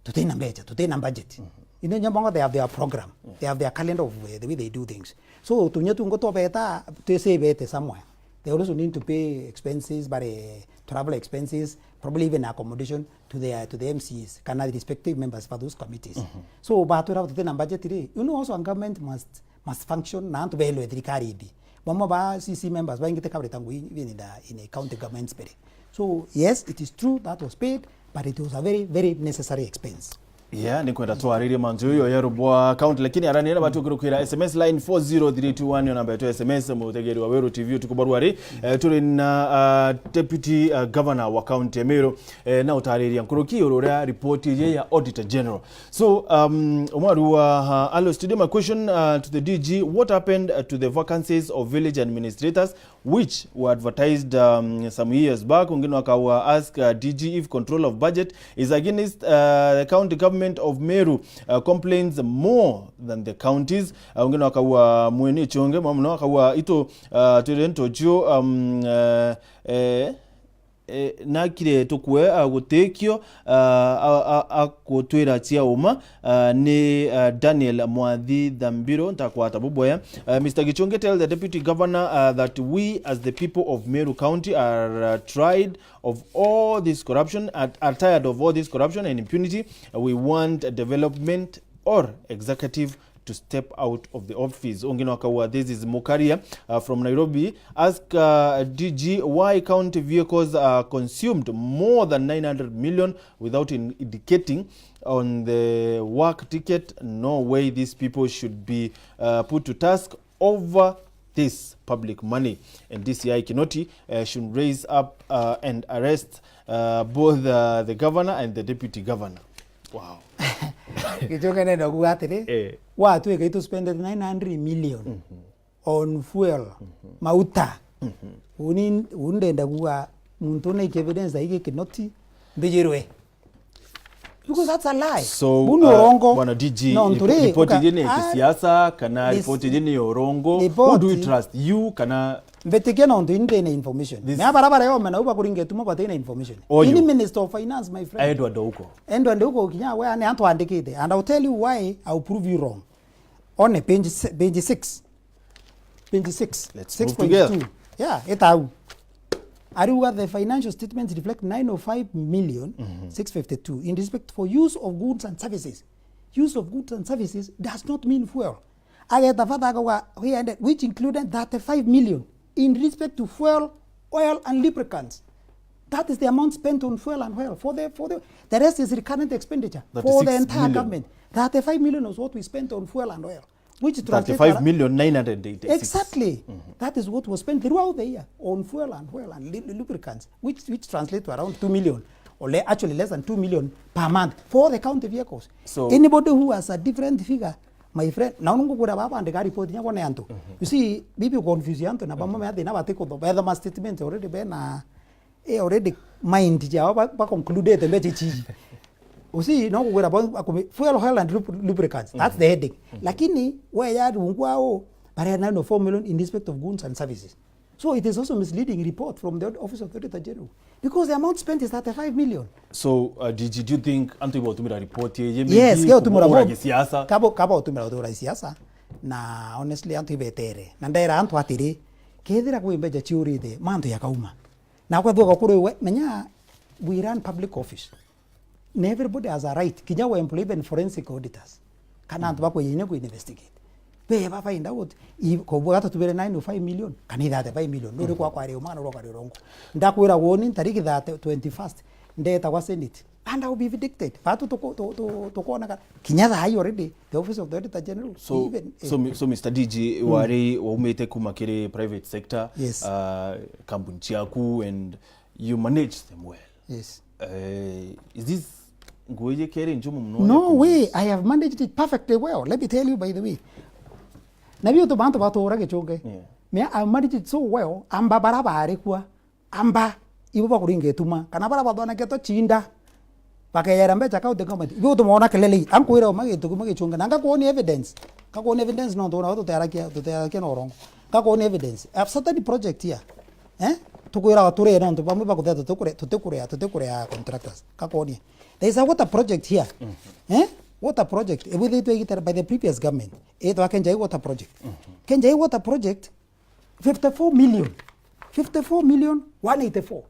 tutina mbecha, tutina budget. Mhm. You know, nyambo they have their program, Yeah. they have their calendar of, eh, the way they do things. So, tunya tungo twabeta, twesebete somewhere. They also need to pay expenses, but, eh, travel expenses, probably even accommodation to their, to the M Cs, kana the respective members for those committees. Mhm. So, batwira tutina budget ri, you know, also a government must must function, na antu beelewe thirikari ithi. Bamwe ba C C members baingite kabarita ngui even in the, in a county government spirit. So yes, it is true that was paid, but it was a very, very necessary expense. Yeah, ni kwenda twaririe mantu yo ya rubwa county, lakini arani na batu kurukira S M S line four zero three two one, yo namba yetu ya S M S, mutegeri wa Weru T V utuku barua ri. Eh, turi na, uh, deputy, uh, governor wa county ya Meru, eh, na utariria nkuruki ururia report ye ya Auditor General. So, um, Omwaru wa, uh, Alo Studio, my question, uh, to the D G, what happened, uh, to the vacancies of village administrators which were advertised, um, some years back? Ungine wakawa ask, uh, D G if control of budget is against, uh, the county government of Meru, uh, complains more than the counties. Uh, ungine wakawa mweni chonge, mwamuno wakawa ito, uh, twire ntojo, um, uh, eh, eh, nakire tukue, ah, gutikio, ah, a, a, a gutwira cia uma, ah, ni, ah, Daniel Mwathi Thambiro, ntakwata bubwea. Ah, Mister Gichunge, tell the deputy governor, ah, that we as the people of Meru County are, ah, tried of all this corruption, are, are tired of all this corruption and impunity. We want development or executive to step out of the office. Ungine wakaua, this is Mukaria, uh, from Nairobi. Ask, uh, D G why county vehicles are consumed more than nine hundred million without in-, indicating on the work ticket. No way these people should be, uh, put to task over this public money. And D C I Kinoti, uh, should raise up, uh, and arrest, uh, both, uh, the governor and the deputy governor. Wow. Gichunge nenda kuuga atiri, Eh. Watwika itu spendete nine hundred million Mhm. on fuel, Mhm. mauta. Mhm. Uni, uni ndenda kuuga muntu na evidence aige Kinoti, mbijirwe. Because that's a lie. So, Buni uh, urongo. Bwana D G, No, repo-, nturi, report uka-, iji ni ya ah, kisiasa kana this report iji ni ya urongo? Who report do we trust, you kana? Mbitikia nontu ini ndina information. This Mea bara bara yome na uba kuringa ituma batina information. Oyo. Ini Minister of Finance, my friend. Edward Ouko. Endo ande uko kinya we ani antu andikite. And I'll tell you why, I'll prove you wrong. One page se-, page six. Page six. Let's six move together. point two. Yeah, itau. Ariuga the financial statements reflect nine oh five million six fifty-two in respect for use of goods and services. Use of goods and services does not mean fuel. Ageta fata akauga, we ended, which included thirty-five million in respect to fuel, oil and lubricants. That is the amount spent on fuel and oil. For the, for the, the rest is recurrent expenditure for the Thirty-six entire million. Government. Thirty-five million was what we spent on fuel and oil. Which translates Thirty-five around million nine hundred eighty-six. Exactly. That is what was spent throughout the year on fuel and oil and lu-, lubricants, which, which translate to around two million, or le-, actually less than two million per month for the county vehicles. So Anybody who has a different figure, my friend, na ungu kura baba andika report nya bone antu. You see, bibi confuse antu na bamwe me thina bati kutho-, betha ma statement already bena, eh, already mind jao ba, ba concludete mbecha ici. Usi no kugwira bo akumi fuel, oil and lub-, lubricants. That's the heading. Lakini we ya rungu ao, bare nine oh four million in respect of goods and services. So it is also misleading report from the Office of the Auditor General because the amount spent is thirty-five million. So, uh, D G, do you think antu ibotumira report iji maybe Yes, kio tumura kuhura bo. Gisiasa? Kabo, kabo tumura tumura siasa. Na honestly antu ibetere. Na ndera antu atiri, kethira kwi mbecha ciurite, mantu yakauma. Na kwethwa kuri we, menya, we run public office. Na everybody has a right. Kinya we employ even forensic auditors. Kana antu bakwinya ku investigate. Be ba find out. I, kobwa gata tubere nine oh five million. Kana i thirty-five million. Nduri kwa kwari umana ro kwari rongo. Ndakwira woni ntariki thirty, twenty-first. Ndeta kwa Senate. And I will be vindicated. Batu tuko-, tu-, tu-, tukoneka. Kinya thaa hii already. The Office of the Auditor General. So, Even, eh, so, mi- so Mister D G, wari waumite kuma kiri private sector, Yes. uh, kampuni ciaku and you manage them well. Yes. Uh, is this nguo iji keri njumu muno? No way, I have managed it perfectly well. Let me tell you, by the way. Na biu tu bantu batura gichunge. Yeah. Me, I managed it so well, amba bara bari kwa. Amba, ibo bakuringa ituma. Kana bara bathoneketwe chinda. Bakeyera mbecha kau tenga mati. Ibo tumona kelele. Ankwira uma gitu kuma gichunge. Na ngakuonia evidence. Ngakuonia evidence no ntona tuterakia, tuterakia no rongo. Ngakuonia evidence. I have certain project here. Eh? Tukwira ture no ntu bamwe bakutheta tukure, tutikurea, tutikurea contractors. Ngakuonia. There is a water project here. Eh? Water project. Ebwithitwe igitera by the previous government. Etwa Kenjai water project. Kenjai water project, fifty-four million. Fifty-four million, one eighty-four.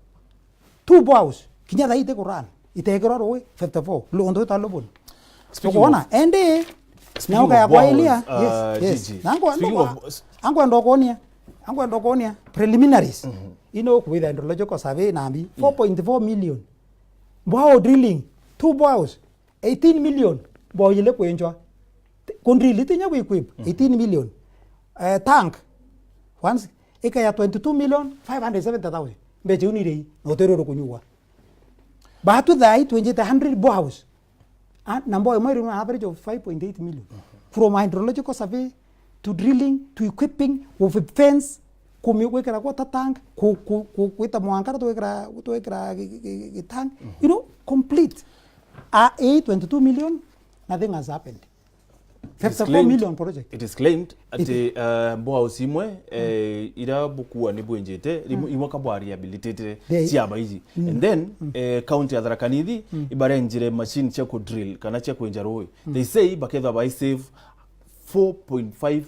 Two boreholes. Kinya thaa ite kuran. Itekirwa rui, fifty-four. Lo-, undu ta lobon. Speaking Ukoona? of- Ende, Speaking na of ukaya kwa boreholes, ilia. uh, Yes, yes. Gigi, Nangwa, speaking nangwa, of- angwa ndokonia. Angwa ndokonia. Preliminaries. Ino kwitha hydrological survey nambi. Four point four million. Borehole drilling. Two boreholes. Eighteen million. Borehole ile kwenjwa. Kundrili tinya ku equip. Eighteen million. Eh, tank. Once. Ika ya twenty-two million five hundred seventy thousand. Mbecha iu ni irei. Na utere uri kunyua. Batu thai twenty-eight hundred boreholes. Ah, na mboe imwe iri na average of five point eight million. From hydrological survey to drilling to equipping with fence, kumi gwikira water tank, ku, ku, ku, gwita mwankara twikira, twikira gi, gi, gi, gi tank. You know, complete. Ah, eh, twenty-two million, nothing has happened. It is Fifty-four claimed- million project. It is claimed ati, uh, boreholes imwe, eh, ira bukua ni bwenjete, rimwe imwe kabwa rehabilitate They- ciaba iji. And then, eh, county ya Tharaka Nithi ibarenjire machine cia ku drill kana cia kwenja rui. They say bakethwa bai save four point five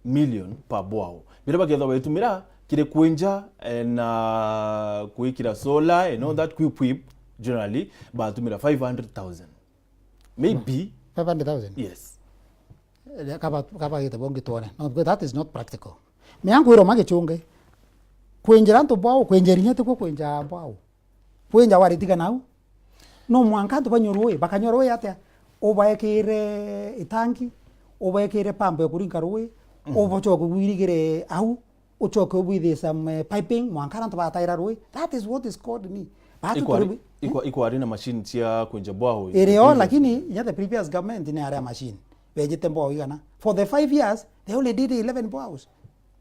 million per borehole. Bira bakethwa baitumira kiri kwenja, eh, na kwikira solar and all that, ku equip generally, batumira five hundred thousand. Maybe. Five hundred thousand? Yes. Eh, kaba, kaba gita bongi tuone. No, because that is not practical. Me ankwira uma gichunge. Kwenjera antu borehole, kwenjera inya tikuo kwenja borehole. Kwenja waritiga nau. No mwanka antu banywa rui, bakanywa rui atia? Ubaekire itangi, ubaekire pambo ya kuringa rui, ubachoke wirigire au, uchoke ubwithie some, eh, piping, mwanka antu bataira rui. That is what is called ni. Batu Ikwari, turi- ikwa, ikwari na machine cia kwenja borehole. Iri o, lakini inya the previous government ni aria machine. Bejite borehole igana. For the five years, they only did eleven boreholes.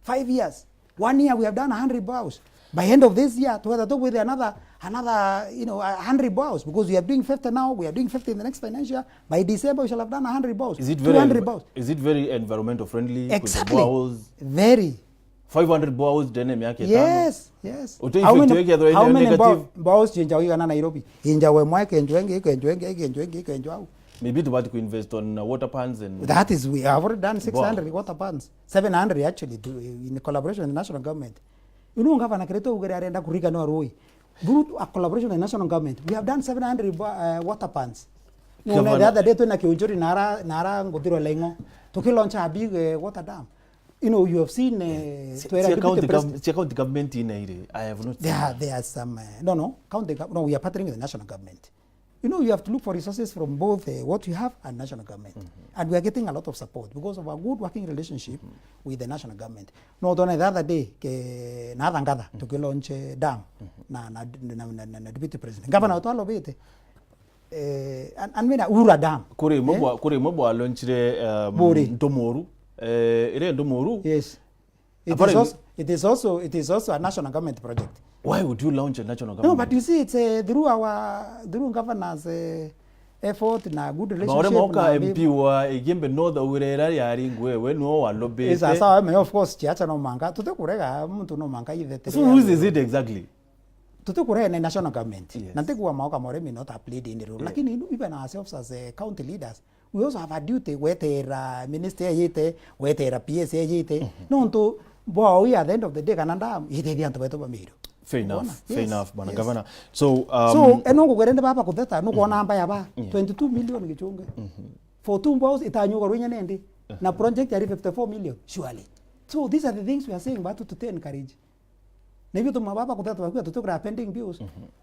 Five years. One year we have done a hundred boreholes. By end of this year, twetha tukwithia another, another, you know, a hundred boreholes, because we are doing fifty now, we are doing fifty in the next financial year. By December, we shall have done a hundred boreholes, Is it very two hundred boreholes. Is it very environmental friendly? Kwita Exactly. Boreholes, Very. five hundred boreholes ndene miaka itano. Yes, yes. Uti How effect many, wekethirwa how ina many negative? bo-, boreholes chinja wigana Nairobi? Inja we mwa kenjwa ingi, kenjwa ingi, kenjwa ingi, kenjwa au. Maybe tubati kuinvest on uh, water pans and That is, we have already done Wow. six hundred water pans, seven hundred actually, to, in collaboration with the national government. You know, Governor Kirito ugere arenda kurika no rui. Through a collaboration with the national government, we have done seven hundred wa- uh, water pans. No, no, Governor- the other day twina kiunjuri na ara, na ara nguthirwa Laing'o. Tukilaunch a big uh, water dam. You know, you have seen uh, Cia- twera cia deputy county president. gov- cia county government ina iri, I have not There seen. Are, there are some, uh, no, no, county gov- no, we are partnering with the national government. You know, you have to look for resources from both uh, what you have and national government. And we are getting a lot of support because of our good working relationship with the national government. No, tona the other day, ke, na Thangata, tukilaunch uh, dam na, na, na, na, na, na deputy president. Governor wetu alobete, eh, and, and mina Ura dam. Kuri imwe Eh? bwa kuri imwe bwa launchire um, Buri. Ntumuru. Eh, ire Ntumuru. Yes. It is, Apparently- also, it is also, it is also a national government project. Why would you launch a national No, government? But you see, it's uh, through our, through governor's uh, effort na good Maore relationship mauka na M P wa Igembe North augire ira yari ngwe we no walobete. Is a sawa, me of course, chiacha no manga. Tute kurega muntu no manga ithe. So whose is it exactly? Tute kurega na national government. Yes. Na ntigwa mauka more may not have played in the role. Lakini even ourselves as uh, county leaders, we also have a duty gwetera minister yite, gwetera P S yite. No ntu bwa we at the end of the day kana dam itethia antu betu ba Meru. Fair enough. Unaona? Fair Yes, enough, bwana yes. Governor. So, um, So, eno ngugwire ndi baba kutheta, nukwona mbaya ba twenty-two million gichunge. For two boreholes itanyuga rwinya nendi. Na project yari fifty-four million, surely. So, these are the things we are saying, but to encourage. Na ibio tuma baba kutheta bakuya tutukura pending bills.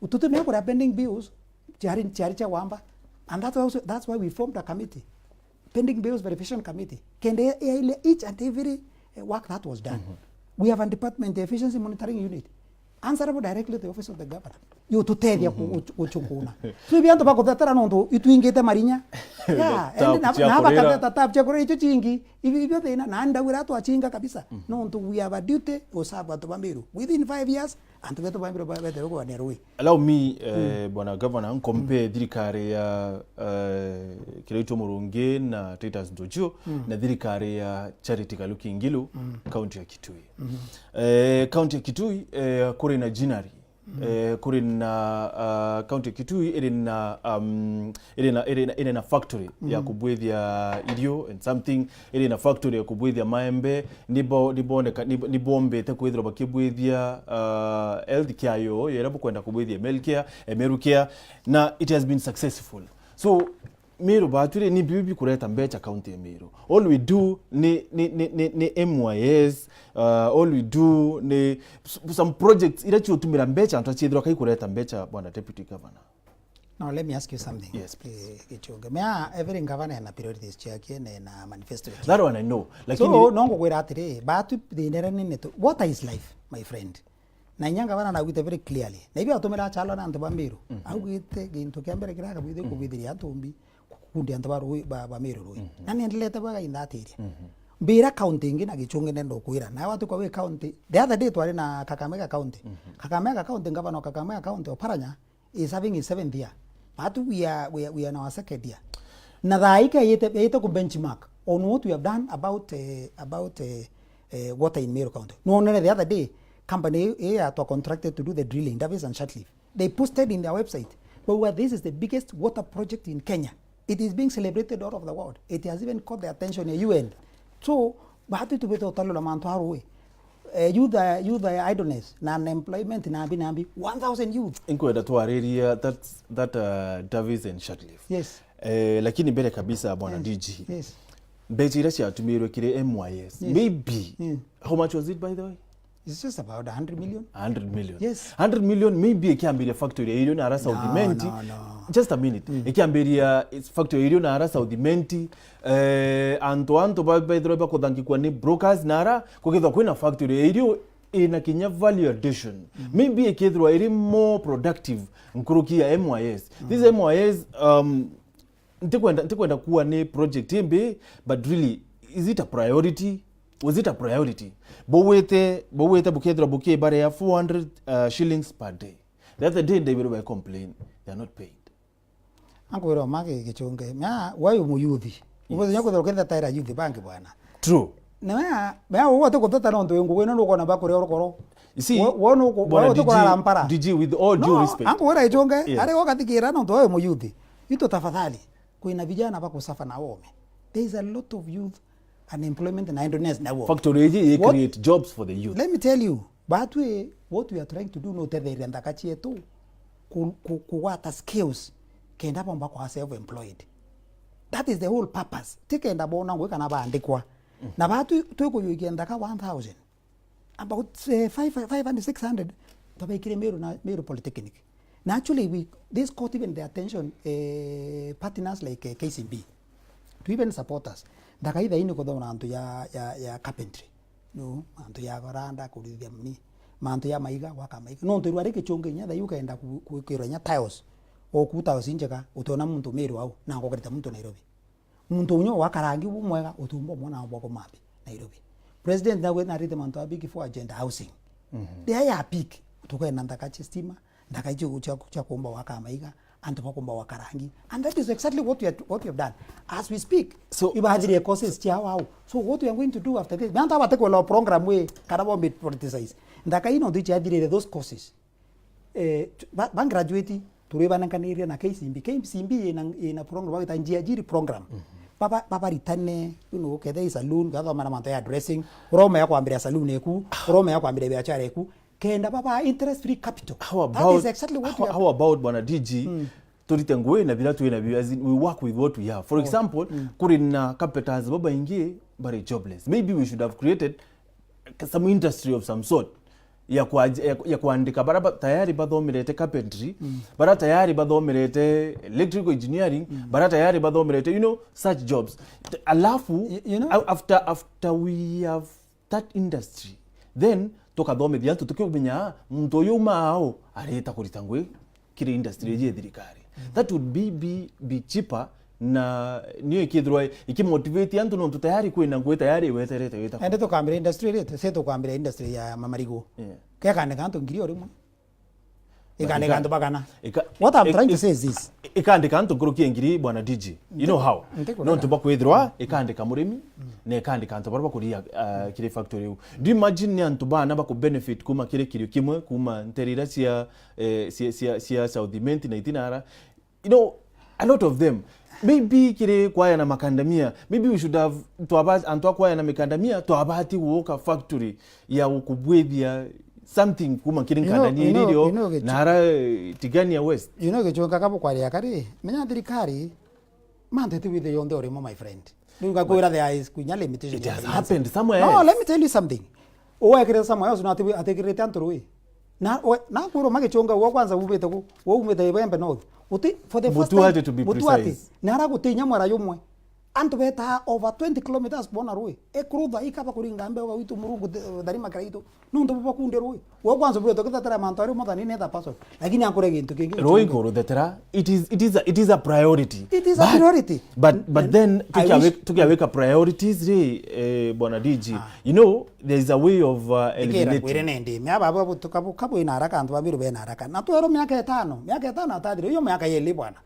Tutumia kura pending bills, chiari, chiari cha wamba. And that's why, also, that's why we formed a committee. Pending bills verification committee. Kende yaile each and every uh, work that was done. We have a department, the efficiency monitoring unit, answerable directly to the office of the governor. Yo tutethia ku- guchu- guchukuna. So ibi antu bakuthetera nontu itwingite marinya. Yeah, Tap and na cia na kurira. bakateta tap cia kurira icho chingi. Ibi ibio thina na ndawira twachinga kabisa. Nontu we have a duty to serve antu ba Meru within five years. Antu betu ba Meru ba- betu kwa ne rui. Allow me, eh, bwana governor, nkompe thirikari ya eh, Kiraitu Murungi na Titus Njuju na thirikari ya Charity Kaluki Ngilu, county ya Kitui. Eh, county ya Kitui eh, kuri na ginnery. Eh, kuri na uh, county ya Kitui iri na um, iri na iri na, iri na factory ya kubwithia irio and something, iri na factory ya kubwithia maembe. Nibo niboneka nib- nibombete kwithirwa bakibwithia uh, health care yo yera bukwenda kubwithia milk care, emeru care, na it has been successful. So Meru batu ri ni bibi bikureta mbecha county ya Meru. All we do ni ni ni, ni, ni M Y S, uh, all we do ni s- some projects ira ciotumira mbecha antu achiethirwa kai kureta mbecha, bwana deputy governor. Now let me ask you something. Yes, please. Gichunge. Mea every governor ena priorities chiake na ena manifesto yake. That one I know. Lakini So no ngugwira atiri batu thina ira nene tu. Water is life, my friend. Na inya ngavana na augite very clearly. Na ibi atumira achalwa na antu ba Meru. Augite gintu kia mbere kiria akabwithia kubwithiria antu mbi, kukundi antu ba rui ba, ba Meru rui. Na nendelete bwega in that area. Mbira county ingi na Gichunge nenda ukwira. Na watu kwa we county. The other day twari na Kakamega County. Kakamega County, governor wa Kakamega County, Oparanya, is having his seventh year. But we are, we are, we are in our second year. Na thaa ika yete, yete ku benchmark on what we have done about, uh, about uh, uh, water in Meru County. No, no, the other day, company ii yatwa contracted to do the drilling, Davis and Shutcliffe. They posted in their website, but this is the biggest water project in Kenya. It is being celebrated all over the world. It has even caught the attention of U N. So, batu tubite utalula mantu arui. Eh, youth, uh, youth uh, idleness na unemployment na mbi na mbi one thousand youth. Inkwenda twariria that, that uh, Davis and Shutcliffe. Yes. Eh, lakini mbere kabisa, bwana D G, Yes. mbecha iria ciatumirwe kiri M Y S, Yes. Maybe Mm. How much was it, by the way? It's just about a hundred million. A hundred million. Yes. A hundred million, maybe ikiambiria factory ya irio na ara South No, Imenti. No, no. Just a minute. Ikiambiria factory ya irio na ara South Imenti. Eh, antu antu ba- baithirwa bakuthangikwa ni brokers na ara kugithwa kwina factory ya irio ina kinya value addition. Maybe ikithirwa iri more productive nkuruki ya M Y S. This M Y S, um, ntikwenda ntikwenda kuwa ni project imbi, but really, is it a priority? Was it a priority? Bugwite, bugwite bukethirwa bukibarea four hundred, uh, shillings per day. The other day, they will complain they are not paid. Ankwira ma gi-, gichunge. Mea, we wi muyuthi. Yes. Ubwite nya kwithirwa ukithetaira yuthi bangi bwana. True. Na mea, mea, uwe uti kutheta nontu wi ngugi ino nukona bakuria urukoro. You see, we, we nuku-, we bwana uti D J, kurara mpara. D J, with all due respect. No, ankwira gichunge, yes, ari ugathikira nontu we wi muyuthi. Itu tafadhali, kwina vijana bakusafa na wome. There is a lot of youth unemployment na idleness na wome. Factory iji i create jobs for the youth. Let me tell you, batwi, what we are trying to do ni utetheria nthaka cietu ku-, ku-, kugwata skills kenda bomba kwa self employed. That is the whole purpose. Ti kenda bona ngui kana baandikwa. Mm. Na batwi twikuyuikia nthaka one thousand, about, eh, five, five hundred, six hundred twabekire Meru na Meru Polytechnic. Na actually, we, this caught even the attention, eh, partners like, eh, K C B to even support us. Nthaka ithaini kuthona antu ya, ya, ya carpentry. No, mantu ya varanda, kurithia mni, mantu ya maiga, gwaka maiga. Nontu irua ri gichunge inya thai ukenda ku-, ku-, kwikirwa inya tiles, oku tiles injega, utiona muntu Meru au, na ngokerete muntu Nairobi. Muntu unya wa karangi bu mwega, utumba umwona bwa kumapi Nairobi. President nawe narite mantu a big four agenda housing. Mhm. They are big. Tukena nthaka cia stima, nthaka icio cia, cia kuumba gwaka maiga, antu bakumba gwaka rangi. And that is exactly what we are, what we have done. As we speak, so, ibathire courses ciao au. So what we are going to do after this? Bantu abate kwela program we, kana bombe politicize. Nthaka ino ndichi athirire those courses. Eh, ba, ba graduate, turibanenkanire na K C B. K C B ina, ina program bagita njiajiri program. Mhm. Baba, baba ritane, you know, kethe i saloon, gathoma na mantu ya dressing, urome ya kwambira saloon eku, urome ya kwambira biashara eku, kenda baba interest free capital. How about, that is exactly what how, we are, how about, bwana D G, mm, turite ngui na bira twina bio, as in, we work with what we have. For, oh, example, mm, kuri na carpenters babaingi bari jobless. Maybe we should have created some industry of some sort ya kwa, ya, ya kwandika bara ba, tayari bathomerete carpentry, mm, bara tayari bathomerete electrical engineering, mm, bara tayari bathomerete, you know, such jobs. T-, alafu, y-, you know, a-, after, after we have that industry, then tukathomithia antu tukiumenya muntu uyu uma ao areta kurita ngui kiri industry iji ya thirikari. Mm. That would be, be, be cheaper, na niyo ikithirwa ikimotivate antu nontu tayari kwina ngui tayari iweterete wita. Ende tukambira industry iri, se tukambira industry ya mamarigu. Yeah. Kekandika antu ngiri o rimwe. Ikandika antu bagana. Ika-, what I'm trying to say is this. Ikandika antu nkuruki ya ngiri, bwana D J. You know how? Nontu bakwithirwa ikandika murimi, mm, na ikandika antu baria bakuria, uh, kiri factory iu. Do you imagine ni antu bana baku benefit kuma kiri kirio kimwe, kuma ntere iria cia, eh, cia, cia, cia South Imenti na Itinara? You know, a lot of them. Maybe kiri kwaya na makandamia. Maybe we should have, twaba, antu a kwaya na mikandamia, twabati guka factory ya gukubwithia something kuma kiri, you know, nkandania, you know, irio, you know, na ara, eh, Tigania West. You know, gichunga kabu kwaria kari, menya thirikari, mantu iti withe yonthe urimo, my friend. Riu ngakwira there is kunya limitation. It has happened somewhere else. No, let me tell you something. Uwekirite somewhere else, na ati-, atikirite antu rui. Na we, na kwirwo magichunga, uo kwanza umite ku, uo umite Igembe North. Uti, for the first time, Mutuati, to be precise. Mutuati. Na ara guti inya mwera yumwe. Antu betaa over twenty kilometers bona rui. Ikurutha ikaba kuringa mbe wa witu Murungu, th-, tharima kira itu. Nontu baba kunde rui. Uo kwanza bure tukithetera mantu ari mothe ni nether person. Lakini ankore gintu kingi. Rui kuruthetera, it is, it is a, it is a priority. It is a priority. But, but, but then, then I tukiawe-, wish tukiaweka priorities ri, eh, bwana D G. Ah. You know, there is a way of, uh, eliminating. Ikira kwire nendi. Mea baba butuka buka bwina haraka, antu babiru bena haraka. Na twero miaka itano, miaka itano atathire, iyo miaka yeli bwana.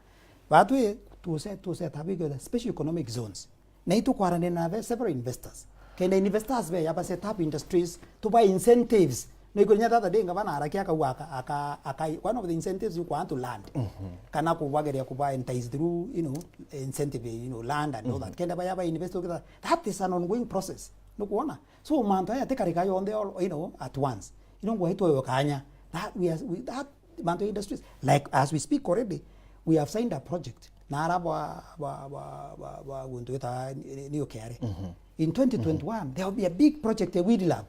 Batwi tuse, tuse tabi kwa special economic zones. Na itukwaranira na ve-, several investors. Kenda investors be yaba set up industries, tuba incentives. No ikurinya the other day ngavana araki akauga aka, aka, aka, one of the incentives you want to land. Mhm. Kana kubageria kuba entice through, you know, incentive, you know, land and all that. Mhm. Kenda ba yaba invest, that is an ongoing process. Nukuona? So mantu aya tikarika yonthe all, you know, at once. You know, ngwa itwe kanya. That we are, we, that mantu ya industries. Like, as we speak already, we have signed a project. Na ara bwa, bwa, bwa, bwa, bwa guntu wita ni, ni, ni ukiare. Mhm. In twenty twenty-one, mhm, there will be a big project ya Weedlab,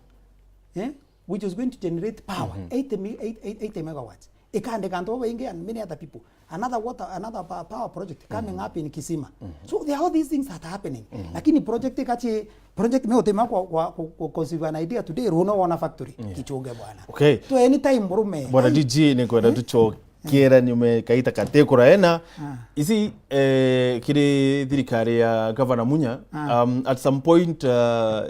eh, which is going to generate power, mhm, eighty me-, eight, eight, eighty megawatts. Ikandika antu babaingi and many other people. Another water, another pa-, power project coming, mhm, up in Kisima. Mhm. So there are all these things that are happening. Mhm. Lakini project ikachi, project me utima kwa, kwa, kwa, kwa conceive an idea today, runo wona factory. Yeah. Kichunge bwana. Okay. To any time murume. Bwana, hey, D J, ni kwenda, eh, tucho-, Kiera ni ume kaita kate kuraena. Ah. Isi, eh, kiri thirikari ya Governor Munya, Ah. um, at some point, uh,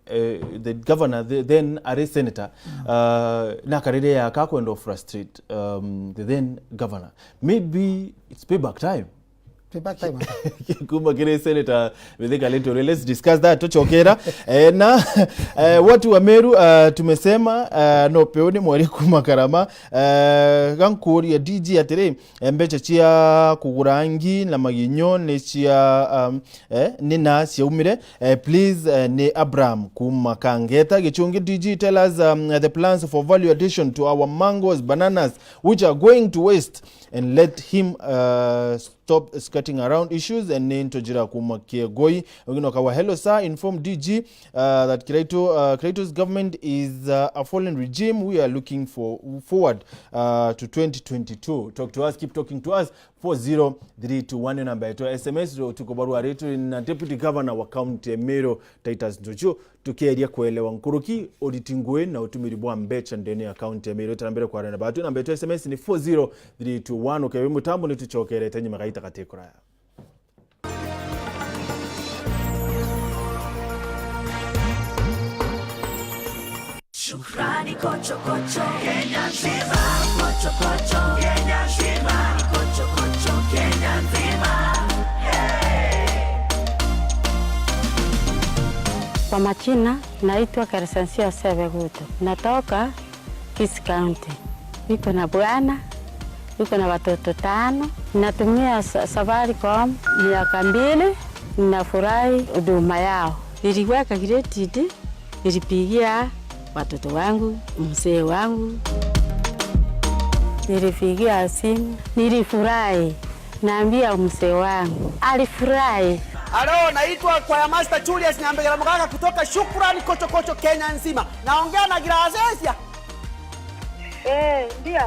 eh, the governor, the, then ari senator, uh, na karere ya kakwenda frustrate, um, the then governor. Maybe it's payback time. Payback time. Kuma kiri senator Mithika Linturi. Let's discuss that, tuchokera. Eh, na, eh, watu wa Meru, uh, tumesema, uh, no peuni mwari kuma Karama. Eh, gankuria D G atiri, eh, mbeca cia kugura ngi na maginyo ni cia, um, eh, ni na ciaumire. Eh, please, eh, ni Abraham kuma Kangeta. Gichungi D G, tell us, um, the plans for value addition to our mangoes, bananas, which are going to waste, and let him, uh, stop skirting around issues and ni ntojira kuma Kiegoi. Wengine wakawa, "Hello sir, inform D G, uh, that Kiraitu, uh, Kiraitu's government is, uh, a fallen regime. We are looking for, forward, uh, to twenty twenty-two. Talk to us, keep talking to us." Four zero three two one ni namba yetu ya S M S. Utuku barua retu na Deputy Governor wa County ya Meru, Titus Njuchu. Tukieria kuelewa nkuruki uriti ngui na utumiri bwa mbeca ndene ya kaunti ya Meru. Tara mbere kwarana batu, namba yetu ya S M S ni four zero three two one. Ukewe mutambo ni tuchokerete nyuma gaita gati kuraya. Shukrani kocho kocho, Kenya nzima. Kocho kocho, Kenya nzima. Kocho kocho, Kenya nzima. Hey! Kwa majina, naitwa Crescencia Osebe Guto. Natoka Kisii County. Niko na bwana, niko na watoto tano. Natumia sa-, Safaricom miaka mbili, ninafurahi huduma yao. Niliweka credit, nilipigia watoto wangu, mzee wangu. Nilipigia simu, nilifurahi. Naambia mzee wangu, alifurahi. Halo, naitwa Choir Master Julius Nyambegera Mugaka kutoka Shukrani Kocho Kocho Kenya nzima. Naongea na Gracesia? Eh, ndio.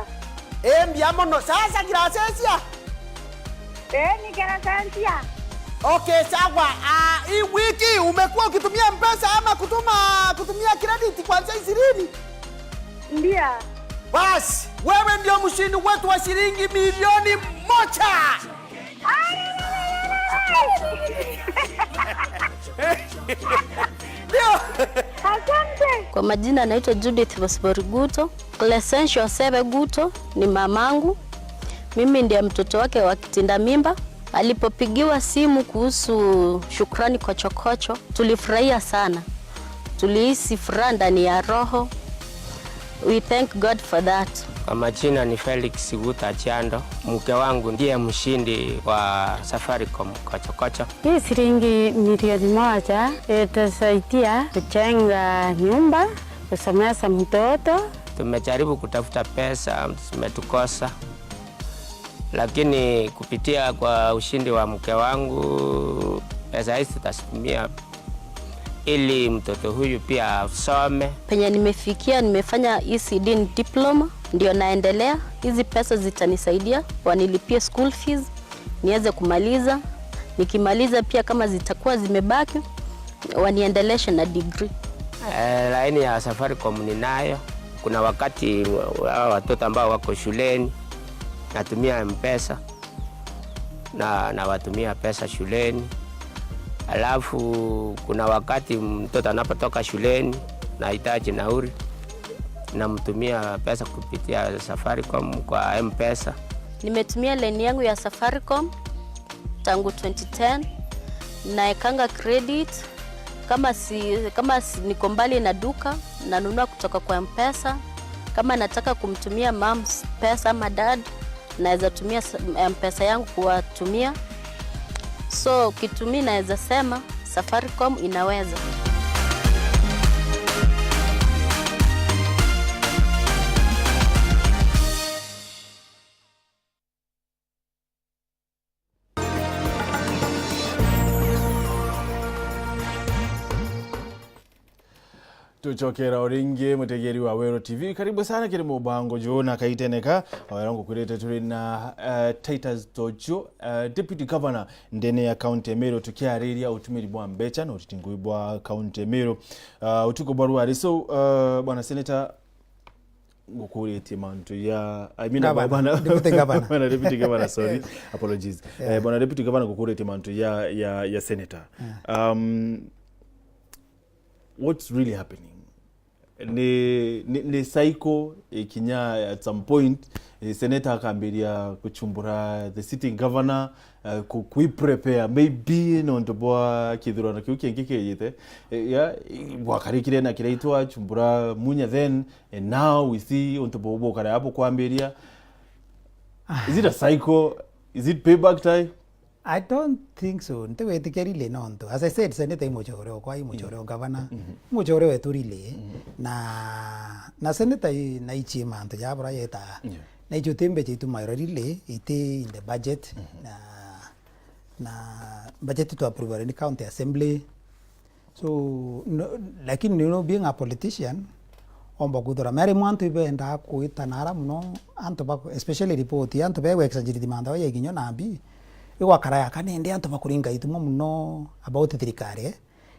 Eh, mbia mono. Sasa Gracesia? Eh, ni Gracesia. Okay, sawa. Ah, hii wiki umekuwa ukitumia mpesa ama kutuma, kutumia credit kuanzia ishirini? Ndio. Basi, wewe ndio mshindi wetu wa shilingi milioni moja. Ndio. Asante. Kwa majina naitwa Judith Bosbori Guto. Crescencia Osebe Guto ni mamangu. Mimi ndiye mtoto wake wa kitinda mimba. Alipopigiwa simu kuhusu Shukrani Kochokocho, tulifurahia sana. Tulihisi furaha ndani ya roho. We thank God for that. Kwa majina ni Felix Guta Chiando. Mke wangu ndiye mshindi wa Safaricom Kochokocho. Hii shilingi milioni moja itasaidia kujenga nyumba, kusomesha mtoto. Tumejaribu kutafuta pesa, zimetukosa. Lakini kupitia kwa ushindi wa mke wangu, pesa hizi tutazitumia ili mtoto huyu pia asome. Penye nimefikia, nimefanya E C D diploma, ndio naendelea. Hizi pesa zitanisaidia wanilipie school fees, niweze kumaliza. Nikimaliza pia, kama zitakuwa zimebaki, waniendeleshe na degree. Eh, laini ya Safaricom ninayo. Kuna wakati wa-, hawa watoto ambao wako shuleni, natumia M-Pesa na nawatumia pesa shuleni. Alafu kuna wakati mtoto anapotoka shuleni, nahitaji nauli, namtumia pesa kupitia Safaricom kwa M-Pesa. Nimetumia line yangu ya Safaricom tangu twenty ten, naekanga credit. Kama si, kama si, niko mbali na duka, nanunua kutoka kwa M-Pesa. Kama nataka kumtumia moms pesa ama dad, naweza tumia s-, M-Pesa yangu kuwatumia. So, kitu mi naweza sema, Safaricom inaweza. Tucokera o ringi, mutegeri wa Weru T V. Karibu sana kiri mubango juu na kaiteneka. Wera ngukwirite turi na, eh, Titus Tochu, eh, Deputy Governor ndene ya County ya Meru, tukiariria utumiri bwa mbeca na utiti ngui bwa County ya Meru. Ah, utuku bwa rwari. So, eh, Bwana Senator, ngukuritie mantu ya, I mean, Governor, bwana, Deputy Governor. Bwana Deputy Governor, sorry. Apologies. Yeah. Eh, bwana Deputy Governor, ngukuritie mantu ya, ya, ya Senator. Yeah. Um, what's really happening? Ni, ni, ni cycle ikinya at some point, eh, Senator akambiria kuchumbura the sitting governor, eh, ku-, kwi prepare maybe nontu bwa kithurano kiu kingi kijite. Eh, ya, i-, bwakarikire na kiraitwa chumbura Munya then, and now we see untu bu-, bukara bukwambiria. Is it a cycle? Is it payback time? I don't think so. Ntigwitikia really nontu, as I said, Senator i muchore okwa, i muchore o governor, i muchore wetu really. Na, na Senator i, na ichi mantu ja bura yeta. Yeah. Na ichi uti mbecha itumairwa really, iti in the budget. Na, na budget tu approve ni county assembly. So, no, lakini, you know, being a politician, omba kwithira mea rimwe antu ibendaa kwita nara muno, antu ba, especially report, antu begweksa njiriti mantha ya ikinyo na mbi, igwakara yaka nindi antu bakuringa itumwa muno about thirikari, eh?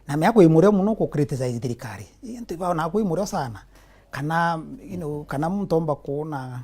Na mea kwi murio muno ku criticize thirikari. Antu ibaona kwi murio sana. Kana, you know, kana muntu omba kuona,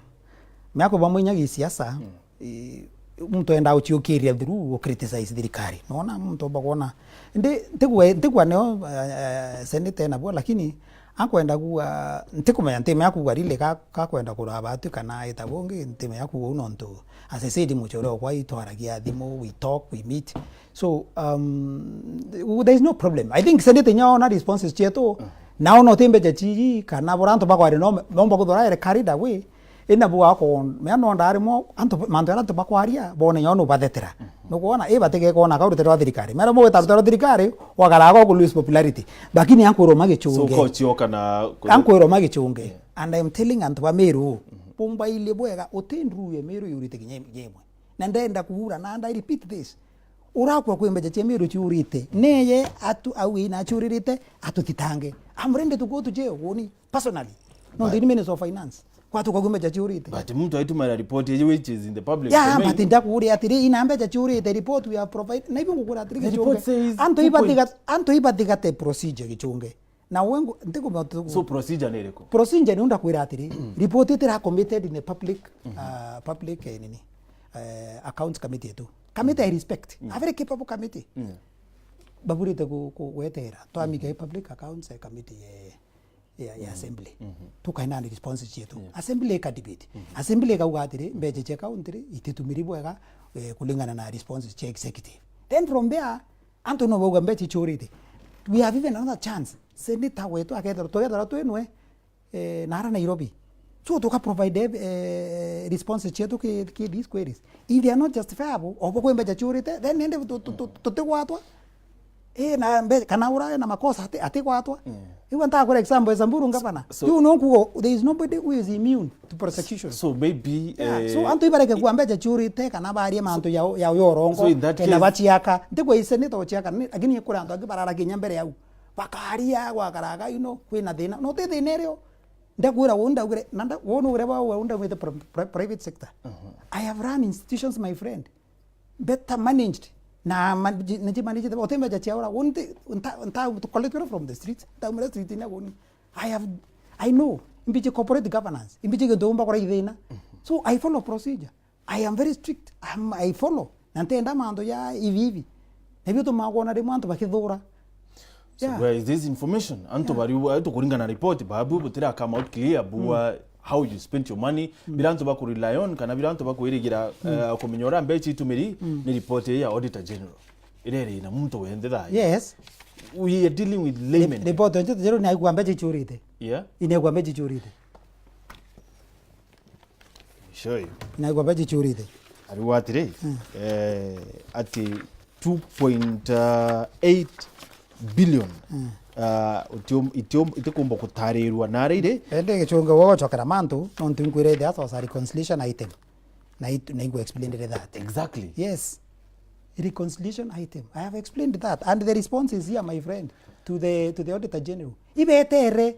mea kwi bamwe inya gisiasa, i-, muntu enda uchiukiria through u criticize thirikari. Nona muntu omba kuona. Ndi, ntigwa, ntigwa nio, eh, eh, Senator ena bua, lakini akwenda kuga, ntikumenya ntimenya kuga really ka, ka kwenda kuraba atu kana eta bungi, ntimenya kuga u nontu, as I said, muchore okwa itwaragia thimu, we talk, we meet. So, um, there is no problem. I think Senator inya ona responses chietu, na ona uti mbecha chiji, kana bora antu bakwari no, nomba kuthora ere carried away, Ina bua ko, mea no ndari mo, antu, mantu ara antu bakwaria, bone nyo nubathetera. Nukwona, i batige kona ka rutero rwa thirikari. Mera mo weta rutero rwa thirikari, wakaraga ku lose popularity. Lakini ankwirwo magichunge. So, kochioka na ku- Ankwirwo magichunge. Yeah. And I am telling antu ba Meru, bumbaile bwega, uti nduru ya Meru yurite kinya imwe. Na ndenda kuura, na I repeat this. Urakua kwi mbecha cia Meru ciurite. Neye atu au ina ciuririte, atuthitange. I'm ready to go to jail, woni. Personally. No, but the Minister of Finance. Kwa tukagua mbecha ciurite. But muntu aitumaira report yeje which is in the public domain. Yeah, but ndakuuria atiri, ina mbecha ciurite, report we have provided. Na ibu ngukura atiri, the report says antu ibatiga, antu ibatigate procedure gichunge. Na wengu, ntiku- So procedure ni iriku? Procedure ni ndakwira atiri, report itira committed in a public, uh, public, eh, nini, eh, accounts committee tu. Committee I respect. A very capable committee. Baburite ku-, ku-, gwetera. Twamika public accounts, eh, committee, eh, ya, ya assembly. Tukaina ni response cietu. Yeah. Assembly ika debate. Assembly ikauga atiri, mbecha cia county ri, ititumiri bwega, eh, kulingana na response cia executive. Then from there, antu no bauga mbecha ichurite. We have even another chance. Senator wetu akethirwa, tukethirwa twinwe, eh, nara Nairobi. So tuka provide, eh, response cietu ki, ki these queries. If they are not justifiable, obo kwi mbecha chiurite, then nende tu-, tu-, tu-, tutigwatwa. Eh, na mbe-, kana ura na makosa ati-, atigwatwa. Iu ntakura example ya Samburu governor. So, you know, kuo, there is nobody who is immune to prosecution. So maybe, yeah, eh, so antu ibareke kuwa mbecha chiurite, kana barie mantu ya, ya, ya urongo, so in that case, bachiaka. Ntikwa ise ni tochiaka, ni, lakini kuri antu angi barara kinya mbere yau. Bakaria, gwakaraga, you know, kwina thina. No ti thina irio. Ndakwira uu, ndaugire, na nda-, uu nugire bwa uu ndaumite pri-, pri-, private sector. I have run institutions, my friend. Better managed. Na man-, ji-, na ji managed, uti mbecha cia ura. Uu nti, nta, nta, to collect from the streets. Ndaumira street ina guni. I have, I know. Imbichi corporate governance. Imbichi gintu umba kura ithina. So I follow procedure. I am very strict. I'm, I follow. Na ntenda mantu ya ivi ivi. Na ibio tumaga kwona rimwe antu bakithura. So, yeah, where is this information? Antu bari, eh, tukuringana na report, babu butira come out clear, bua how you spent your money. Bira antu baku rely on, kana bira antu bakwirigira, eh, kumenya uria mbecha itumiri, ni report ya Auditor General. Iria iri na muntu wenthe thayo. Yes. We are dealing with laymen. Report ya Auditor General ni aigua mbecha ichurite. Yeah. Inaigua mbecha ichurite. Sure. Naigua mbecha ichurite. Ariuga atiri, eh, ati two point eight billion, ah, utium-, itium-, itikumba gutarirwa nara iri. Indi gichunge gwa guchokera mantu, nontu nkwire the, that was a reconciliation item. Na it-, na ingu explained that. Exactly. Yes. Reconciliation item. I have explained that. And the response is here, my friend, to the, to the Auditor General. Ibetere.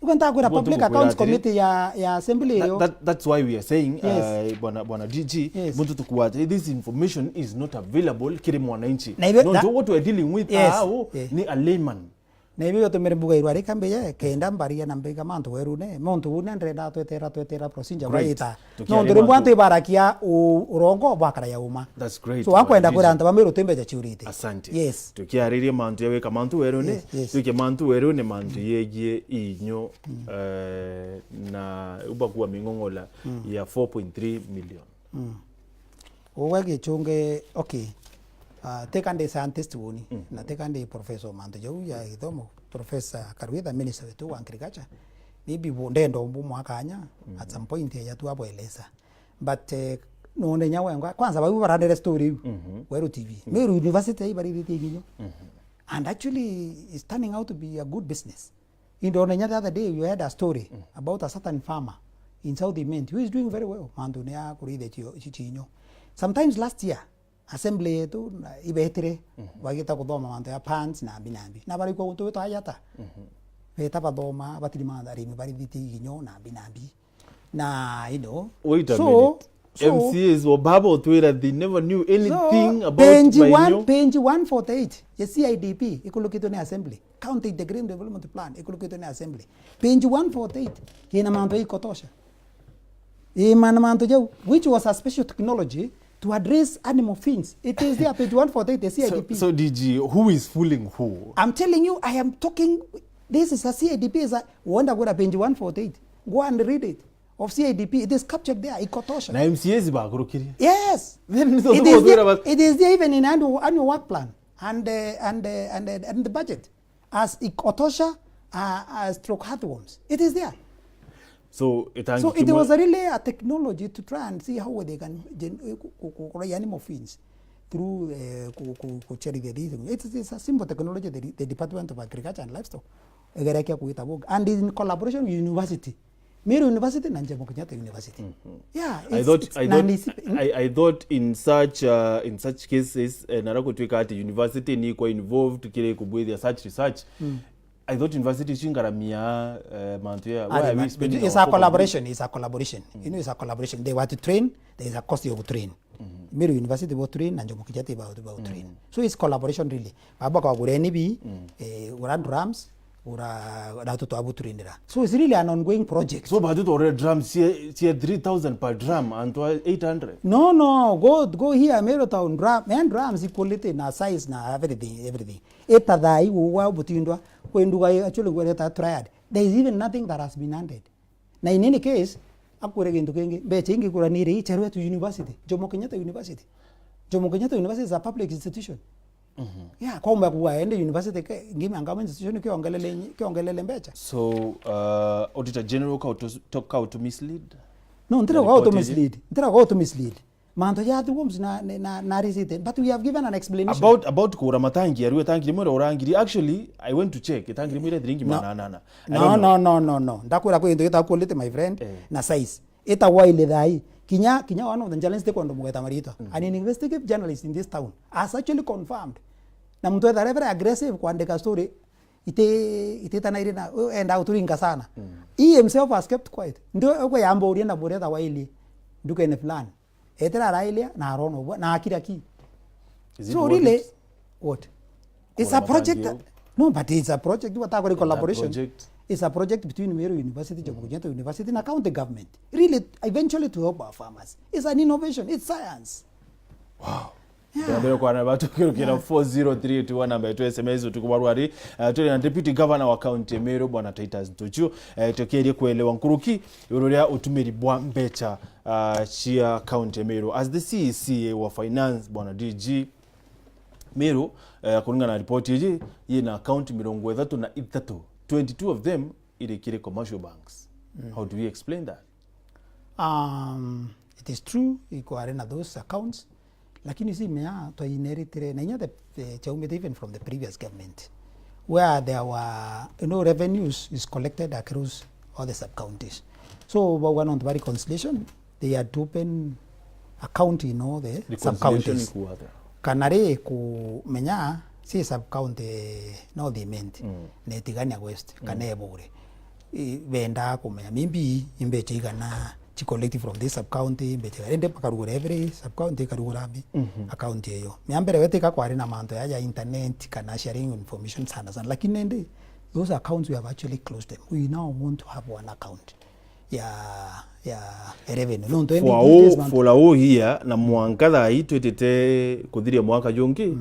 Ugo ntakwira public accounts committee ya, ya assembly iyo. That, that, that's why we are saying, yes, uh, bwana, bwana D G, yes, muntu tukuwa atiri, this information is not available kiri mwananchi. Na ibe-, nontu that, what we are dealing with, yes, ao, yeah, ni a layman. Na ibi bitumire mbuga irwa rika mbiye, kenda mbaria na mbiga mantu werune, muntu uu ni ndenda twetera, twetera procedure. Great. Bwayita. Tukiaria nontu rimwe mantu antu ibarakia u-, urongo bwakara ya uma. That's great, So, akwenda Bwana kwira Didi. Antu ba Meru ti mbeca ciurite. Asante. Yes. Tukiariria mantu ya wika mantu werune, Yes, yes. Twike mantu werune mantu yegie inyo, eh, na ubakua ming'ong'ola ya four point three million. Ugwe gichunge, okay. Ah, teka ndi scientist woni, na teka ndi professor mantu jau ya githomo, Professor Karwitha, minister wetu wa agriculture. Maybe bu-, ndenda umbu mwakanya, at some point ya tu abweleza. But, eh, none nya wengwa, kwanza bau baranere story iu, Weru T V. Meru University ibariritie iginyo. And actually, it's turning out to be a good business. Indone nya the other day, you had a story about a certain farmer in South Imenti who is doing very well. Mantu ni akurithia chi-, chi-, chinyo. Sometimes last year, assembly yetu na ibetire, bagita kuthoma mantu ya pans na mbi na mbi. Na baraikwa guntu witwa Ayata. Beta bathoma, batiri mantu arimi barithitie iginyo na mbi na mbi. Na, you know, Wait a so, minute. so, M C As wa baba utwira they never knew anything so, about page mainyo. One, page one forty-eight ya C I D P ikulukitwe ni assembly. County Integrated Development Plan ikulukitwe ni assembly. Page one forty-eight yina mantu ya ikotosha. Ii, mana mantu jau, which was a special technology to address animal fins. It is there, page one forty-eight ya So, C I D P. So, D G, who is fooling who? I'm telling you, I am talking, this is a C I D P, is a, wenda kwira page one forty-eight. Go and read it. Of C I D P, it is captured there, ikotosha. Na M C As bakurukirie. Yes. Then so It is tukuthwira there, bas- it is there even in annual, annual work plan and, uh, and, uh, and, uh, and the budget. As ikotosha, uh, as stroke heartworms. It is there. So, itangi So it kimwe- was a really a technology to try and see how they can gen-, ku-, ku-, ku-, kurai animal fins through, uh, ku-, ku-, kucherithia these things. It's, it's a simple technology the, the Department of Agriculture and Livestock igerekia kuita book. And in collaboration with university. Meru University na Jomo Kenyatta University. Yeah, I it's, thought, it's I thought, non-, I, I thought in such, uh, in such cases, eh, nara gutwika ati university ni kwa involved kiri kubwithia such research. I thought university icio ingaramia, eh, mantu ya, why are we spending our four point three? It's a collaboration, it's a collaboration. You know, it's a collaboration. They were to train, there is a cost of train. Meru University bo train na Jomo Kenyatta ba, ba train. So it's collaboration really. Baba kwa gureni bi, eh, ura drums, ura, na tu twabu trainera. So it's really an ongoing project. So batu tore drums cia, cia three thousand per drum and to eight hundred. No, no, go, go here, Meru Town, drum, man, drums equality na size na everything, everything. Eta thai wa butindwa, kwenduga actually ngwere ta triad. There is even nothing that has been handed. Na in any case, akwire gintu kingi, mbecha ingi kuranire i Cheruet University, Jomo Kenyatta University. Jomo Kenyatta University is a public institution. Yeah, komba kuwa ende university ke, ngime anga institution kiongelele, kiongelele mbecha. So, uh, Auditor General, ka utu-, to-, ka utu mislead? No, ntira Na kwa utu report iji? mislead. Ntira kwa utu mislead. Mantu ja earthworms na, na, na, na receipt, but we have given an explanation. About, about kura matangi, aru tangi rimwe ura ngiri. Actually, I went to check, tangi rimwe ira thiringi No. magana anana. I No, don't know. no, no, no, no. Ndakwira kwi into ita quality, my friend, Eh. na size. Ita wile thai. Kinya, kinya one of the journalists, tikwenda mugeta marito. An investigative journalist in this town has actually confirmed. Na mtu etha very aggressive kuandika story. Ite, ite tana ire na, enda uturinga sana. He himself has kept quiet. Ndio, uko yamba uria na buria ta waili. Ndukene fulani. Etera arailia na arona ubwa, na akira ki. Is it So worth really, it? what? It's Kura a project matangi that, no, but it's a project, what I call And that collaboration. project? It's a project between Meru University, Jomo Kenyatta University, na county government. Really, eventually to help our farmers. It's an innovation, it's science. Wow. Yeah. Ndabere kwana batukirukira Yeah. four zero three eight one namba yetu S M S utuku wa rwari. Uh, turi na Deputy Governor wa County ya Meru, Bwana Titus Ntuchu. Uh, tukirie kuelewa nkuruki iguru ria utumiri bwa mbecha, uh, cia County ya Meru. As the C E C wa Finance, Bwana D G, Meru, uh, kuringana na ripoti iji, yina account mirongo ithatu na ithatu. Twenty-two of them iri kiri commercial banks. How do we explain that? Um, it is true, ikwari na those accounts, lakini si mea twaineritire, na inya the, the, chaumite even from the previous government, where there were, you know, revenues is collected across all the sub-counties. So, bauga nontu ba reconciliation, they had to open account in all the Reconciliation sub-counties. Ikuatha. Kana ri kumenya si sub-county North Imenti, Mm. na Tigania West, kana Mm. Ebure. I, bendaa kumenya, maybe, imbecha igana ci collect from this sub-county, imbecha igana. Indi bakarugura every sub-county, ikarugura mi-, Mhm. account iyo. Mia mbere wetika kwari na mantu ya, ya internet kana sharing information sana sana. Lakini indi, Those accounts, we have actually closed them. We now want to have one account ya, ya revenue. Nontu for a whole, for a whole year, na mwanka thaa ii twitite kuthiria mwaka jungi,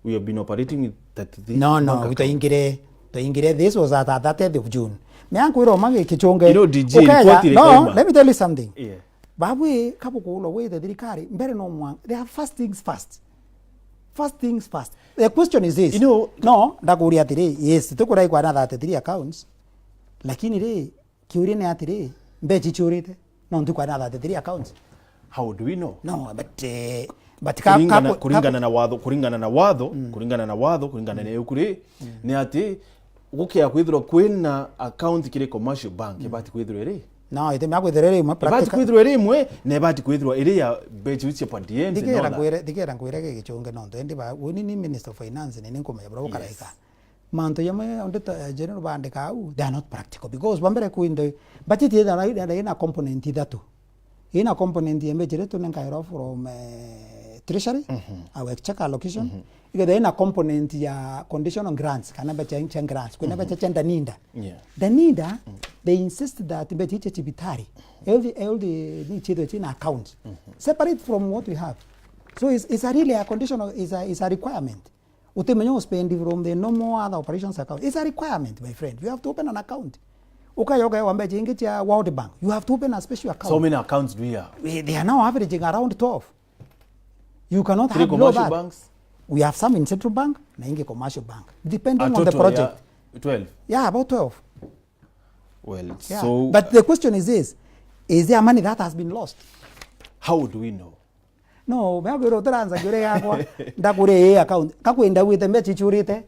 we have been operating with thirty-three bank accounts. No, no, twaingire, twaingire, this was at the thirtieth of June. Mea nkwira uma gikichunge. You know, D G, ukeja, report no, ikauma. Let me tell you something. Yeah. Babu ii, kabukuulwa gwite thirikari, mbere no mwanka, they are first things first. First things first. The question is this. You know, no, ndakuria atiri, yes, tukurai kwa na thirty-three accounts, lakini ri, kiuria ni atiri, mbecha ichiurite, no ntu kwa na thirty-three accounts. How do we know? No, but, eh, but ka, kuringana, ka, kuringana na watho, kuringana na watho, mm, kuringana na watho, kuringana na iuku ri, mm, ni ati gukia kwithirwa kwina account kiri commercial bank, mm, ibati kwithirwa iri. No, iti mea kwithirwa iri imwe practical. Ibati kwithirwa iri imwe, na ibati kwithirwa iri ya mbecha iu cia per diem and all that. Thikira nkwire, thikira nkwire gigichunge nontu indi ba, uni ni Minister of Finance, ni ninkumenya buria bukaraika. Yes. Mantu jamwe Auditor General baandika au, they are not practical because bwa mbere kwinde, budget yethaira ina component ithatu. Ina component ya mbecha iria tunenkairwa from, eh, treasury, mhm, au exchequer allocation. Mhm. Ikethira ina component ya conditional grants, kana mbecha cia grants, kwina, mhm, mbecha cia ndanida. Yeah. Ndanida, mm, they insist that mbecha icio cia cibitari, health, health ni chithwe china account, mhm, separate from what we have. So it's, it's a really a conditional, it's a, it's a requirement. Utimenya uspendi from the normal other operations account. It's a requirement, my friend. You have to open an account. Ukaja ukaewa mbecha ingi cia World Bank. You have to open a special account. So many accounts do you have? We, they are now averaging around twelve. You cannot have below commercial that. Banks? We have some in central bank, na ingi commercial bank. Depending on the project. A total ya twelve? Yeah, about twelve. Well, yeah, so but the question is this, is there money that has been lost? How do we know? No, mea kwira utiranza kiuria giakwa, ndakuri ii account, kakwenda gwite mbecha ichiurite.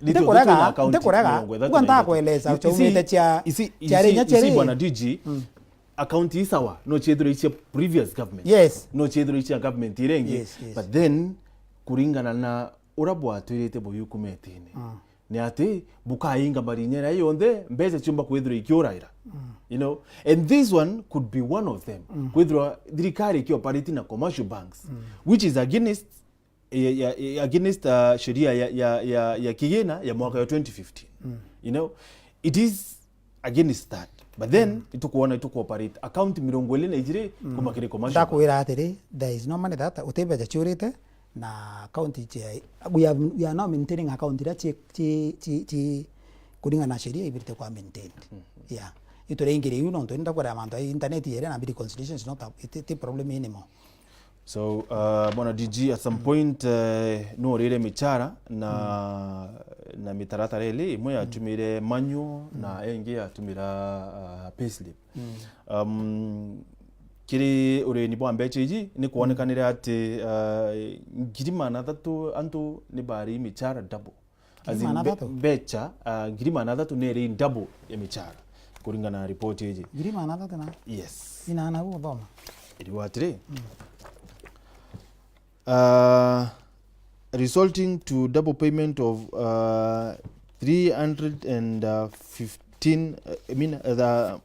Ntikurega, ntikurega. Uga ntakweleza chaumite chia, chia rinya chia ri. Bwana D G, mm, account ii sawa, no chiethirwe icia previous government. Yes. No chiethirwe icia government iria ingi. Yes, yes. But then, kuringana na uria bwatwirite buyu kumetine, mm, ni ati bukainga marinya iria yonthe mbecha ciumba kwithirwa ikiuraira. Mm. You know, and this one could be one of them. Mm. Kwithirwa thirikari ikioperate na commercial banks, mm, which is against, ya, ya, ya, against, uh, sheria ya, ya, ya, ya kigina ya mwaka ya twenty fifteen. Mm. You know, it is against that. But then, mm, itukwona itukuoperate account mirongo iri na ijiri, mm, kuma kiri commercial bank. Ndakwira atiri, there is no money that, uti mbecha ciurite, na account ici, we have, we are now maintaining account iria ci, ci, ci, ci, kuringana na sheria ibirite kwa maintained. Mhm. Yeah. Ituringire iu nontu ni ndakwira mantu ya internet yere na reconciliation is not a, it, it problem anymore. So, uh, Bwana D G, at some, mm, point, uh, nurire michara na, mm, na mitaratara iri, imwe, mm, yatumire manual, mm, na ingi yatumira, uh, payslip. Mm. Um, kiri ureni bwa mbecha iji, ni kwonekanire ati, uh, ngiri magana athatu antu ni bari michara double. As in, ngiri magana athatu? Mbe-, mbecha, uh, ngiri magana athatu ni iri double ya michara, kuringana na report iji. Ngiri magana athatu na? Yes. Inana guthoma. Iriwa atiri, mm, uh, resulting to double payment of, uh, three hundred and fifteen, uh, I mean, uh, the,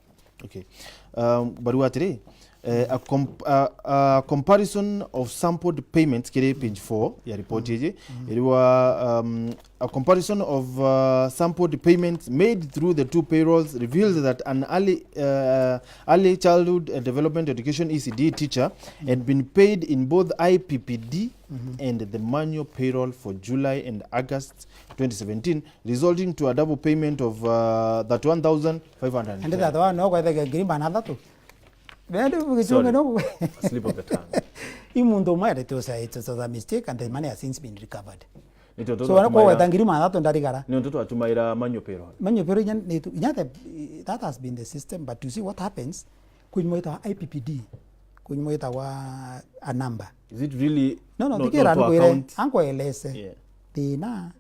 okay. Um, barua atiri, eh, a comp-, a, a comparison of sampled payments, kiri page four ya report iji, iriwa, um, a comparison of, uh, sampled payments made through the two payrolls reveals that an early, uh, early childhood and development education, E C D, teacher had been paid in both I P P D and the manual payroll for July and August twenty seventeen, resulting to a double payment of, uh, thirty-one thousand five hundred and ten. Andi thirty-one no kwethega ngiri magana athatu? Bendi bugichunge no. Sorry. Slip of the tongue. I muntu umwe arete usa, it was a mistake and the money has since been recovered. So, wana kwogweta ngiri magana athatu ndarigara. Nontu twatumaira manual payroll. Manual payroll inya, ni tu, inya the, that has been the system, but you see what happens, kunyuma itawa I P P D, kunyuma itawa a number. Is it really? No, no, not, thikira not to nkwire, account? Ankwelese. Yeah. Thina,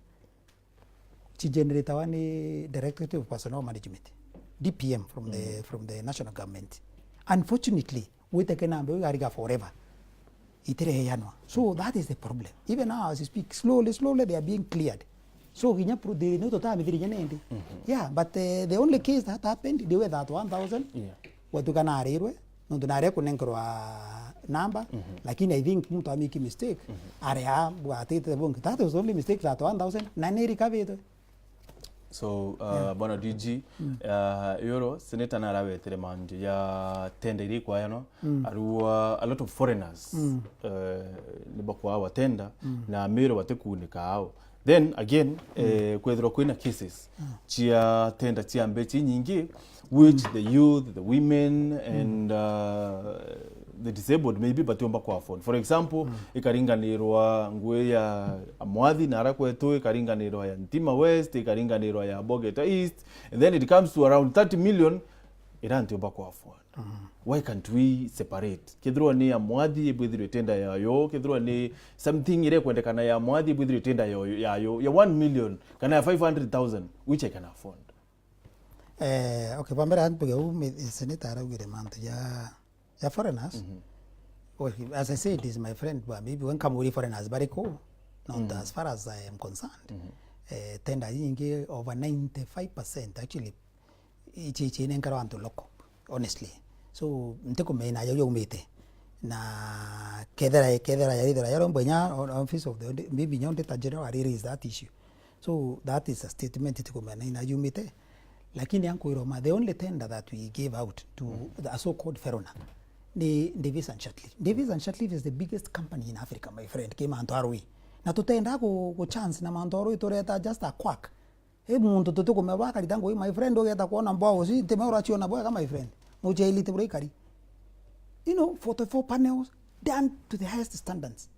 chigeneratawa ni Directorate of Personnel Management, D P M from the, from the national government. Unfortunately, gwite kinambe igariga forever. Itireheanwa. So that is the problem. Even now as you speak, slowly, slowly they are being cleared. So kinya pro-, the, no tutamithiria nindi. Yeah, but, uh, the only case that happened, they were that one thousand. Yeah. Watuka narirwe, nontu nari kunenkerwa namba, lakini I think muntu amiki mistake, aria bwatite bungi. That was the only mistake, that one thousand, na ni recovered. So, uh, bwana D G, uh, yoro, senator narawetire mantu ya tender iria ikwayanwa, arua a lot of foreigners, uh, ni bakwawa tender, na Amiru batikuunika ao. Then again, eh, kwethirwa kwina cases cia tender cia mbeca inyingi, which the youth, the women, and, uh, the disabled maybe batiumba ku afford. For example, ikaringanirwa ngui ya Amwathi na ara kwetu, ikaringanirwa ya Ntima West, ikaringanirwa ya Bogeta East, and then it comes to around thirty million, ira ntiumba ku afford. Why can't we separate? Kethirwa ni ya Mwathi, ibwithirwe itenda yayo, kethirwa ni something ire kwendekana ya Mwathi, ibwithirwe itenda yayo, yayo, ya one million, kana ya five hundred thousand, which I can afford. Eh, okay, bwa mbere antu bigeu mi-, senator araugire mantu ya, ya foreigners. Well, as I said, is my friend, but maybe when kamuri foreigners bariku, not as far as I am concerned. Eh, tender nyingi over ninety-five percent actually ichi, ichi nenkara antu local, honestly. So, ntikumenya ya yaumite. Na kethira, kethira yarithira yaro mbwenya, o-, office of the audit, maybe nyo ndita general raise that issue. So, that is a statement tikumenya ina yumite. Lakini ankwirwa ma, the only tender that we gave out to a so-called foreigner ni Davis and Shatcliffe. Davis and Shatcliffe is the biggest company in Africa, my friend, ki mantu arui. Na tutenda ku, ku chance na mantu arui tureta just a quack. I muntu tutikumea bwa karita ngui, my friend, ugeta kwona mbao uci, ntimea uraciona bwega, my friend. Muchailite bura ikari. You know, forty-four panels done to the highest standards.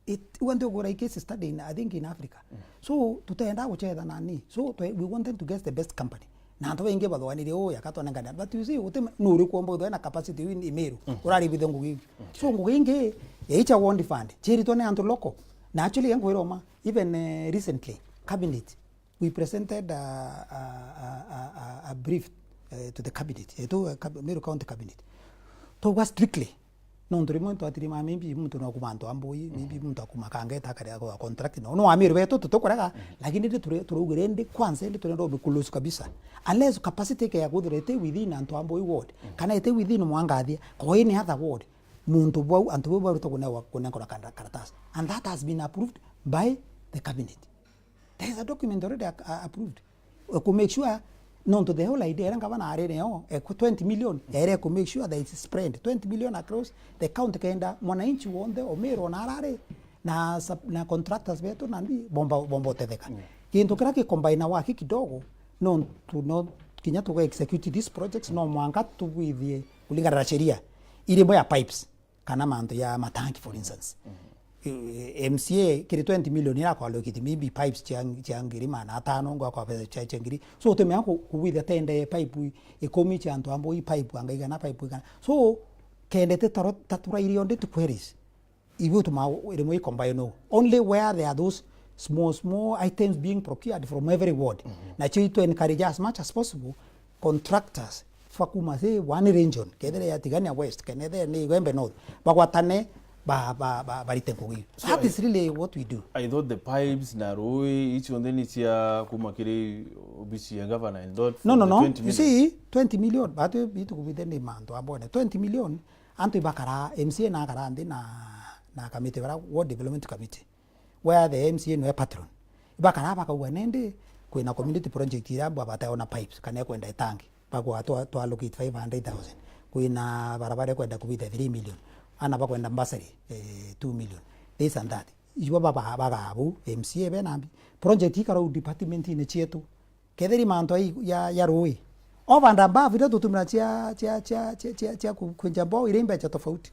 It, we nti ugura case study in, I think, in Africa. So, tutenda guchetha nani. So, twe, we wanted to get the best company. Na antu baingi bathwanirie, "Oh, yaka twanengane." But you see, uti, nuri kuomba uthwe na capacity in Imiru. Uraribithia ngugi iu. So, ngugi ingi, yaicha won fund. Chiritwe ni antu local. Na actually, yankwiroma, even, eh, recently, cabinet, we presented a, a, a, a, a, a brief, eh, to the cabinet, eh, to, uh, cab-, Meru County cabinet. Twauga strictly, nontu rimwe ntwatiri ma maybe muntu no kuma antu a Mbui, maybe muntu akuma Kangeta akare akwa contract no. No Amiru betu tutukurega, lakini ndi ture-, turaugire ndi kwanza ndi turenda ubi close kabisa. Unless capacity ke ya kuthira ite within antu a Mbui ward, kana ite within Mwangathia, ko any other ward, muntu bau, antu bau baruta kunewa, kunenkwa kanda-, karatasi. And that has been approved by the cabinet. There is a document already ac-, a-, approved. Eh, ku make sure, nontu the whole idea, era ngavana ari nayo, eh, ku twenty million, ere ku make sure that it's spread twenty million across the county, kenda mwananchi wonthe, Omiru na arari, na sub-, na contractors betu, na ndi, bomba, bomba utetheka. Kintu kiria ki combine waki kidogo, nontu no, kinya tuga execute these projects, no mwanka tubwithie kulingana na sheria, irimo ya pipes. Kana mantu ya matanki, for instance. Eh, M C A kiri twenty million irakwa allocate maybe pipes cia, cia ngiri magana atano, ngwakwa pesa cia, cia ngiri. So, utumea ku-, kugwithia tende pipe ikumi cia antu a Mbui pipe, anga igana pipe igana. So, kendete taro-, tatura irio ndi tu queries. Ibu tuma rimwe i combine no. Only where there are those small, small items being procured from every ward. Na cio itu encourage as much as possible contractors bakuma say one region, kethira ya Tigania West, kethira ni Igembe North, bagwatane, ba, ba, ba, barite ngugi. So that I, is really what we do. I thought the pipes na rui, icio nthini cia kuma kiri obisi ya governor, I thought. No, no, no. You see, twenty million, batu bitu kubite ni mantu abone. Twenty million, antu ibakara, M C A na akara nthi na, na committee, bara ward development committee. Where the M C A niwe patron. Ibakara bakauga nindi kwina community project iria bwa bataona pipes kana ekwenda itangi. Bagwa twa, twa allocate five hundred thousand. Kwina barabara ekwenda kubitha three million. Ana bakwenda bursary, eh, two million. This and that. Ibo baba, bagabu, M C A bena mbi. Project ikarau department ine cietu. Kethiri mantu ai ya, ya rui. Over and above iria tutumira cia, cia, cia, cia, cia, cia ku-, kwenja mbao, iria imbecha tofauti.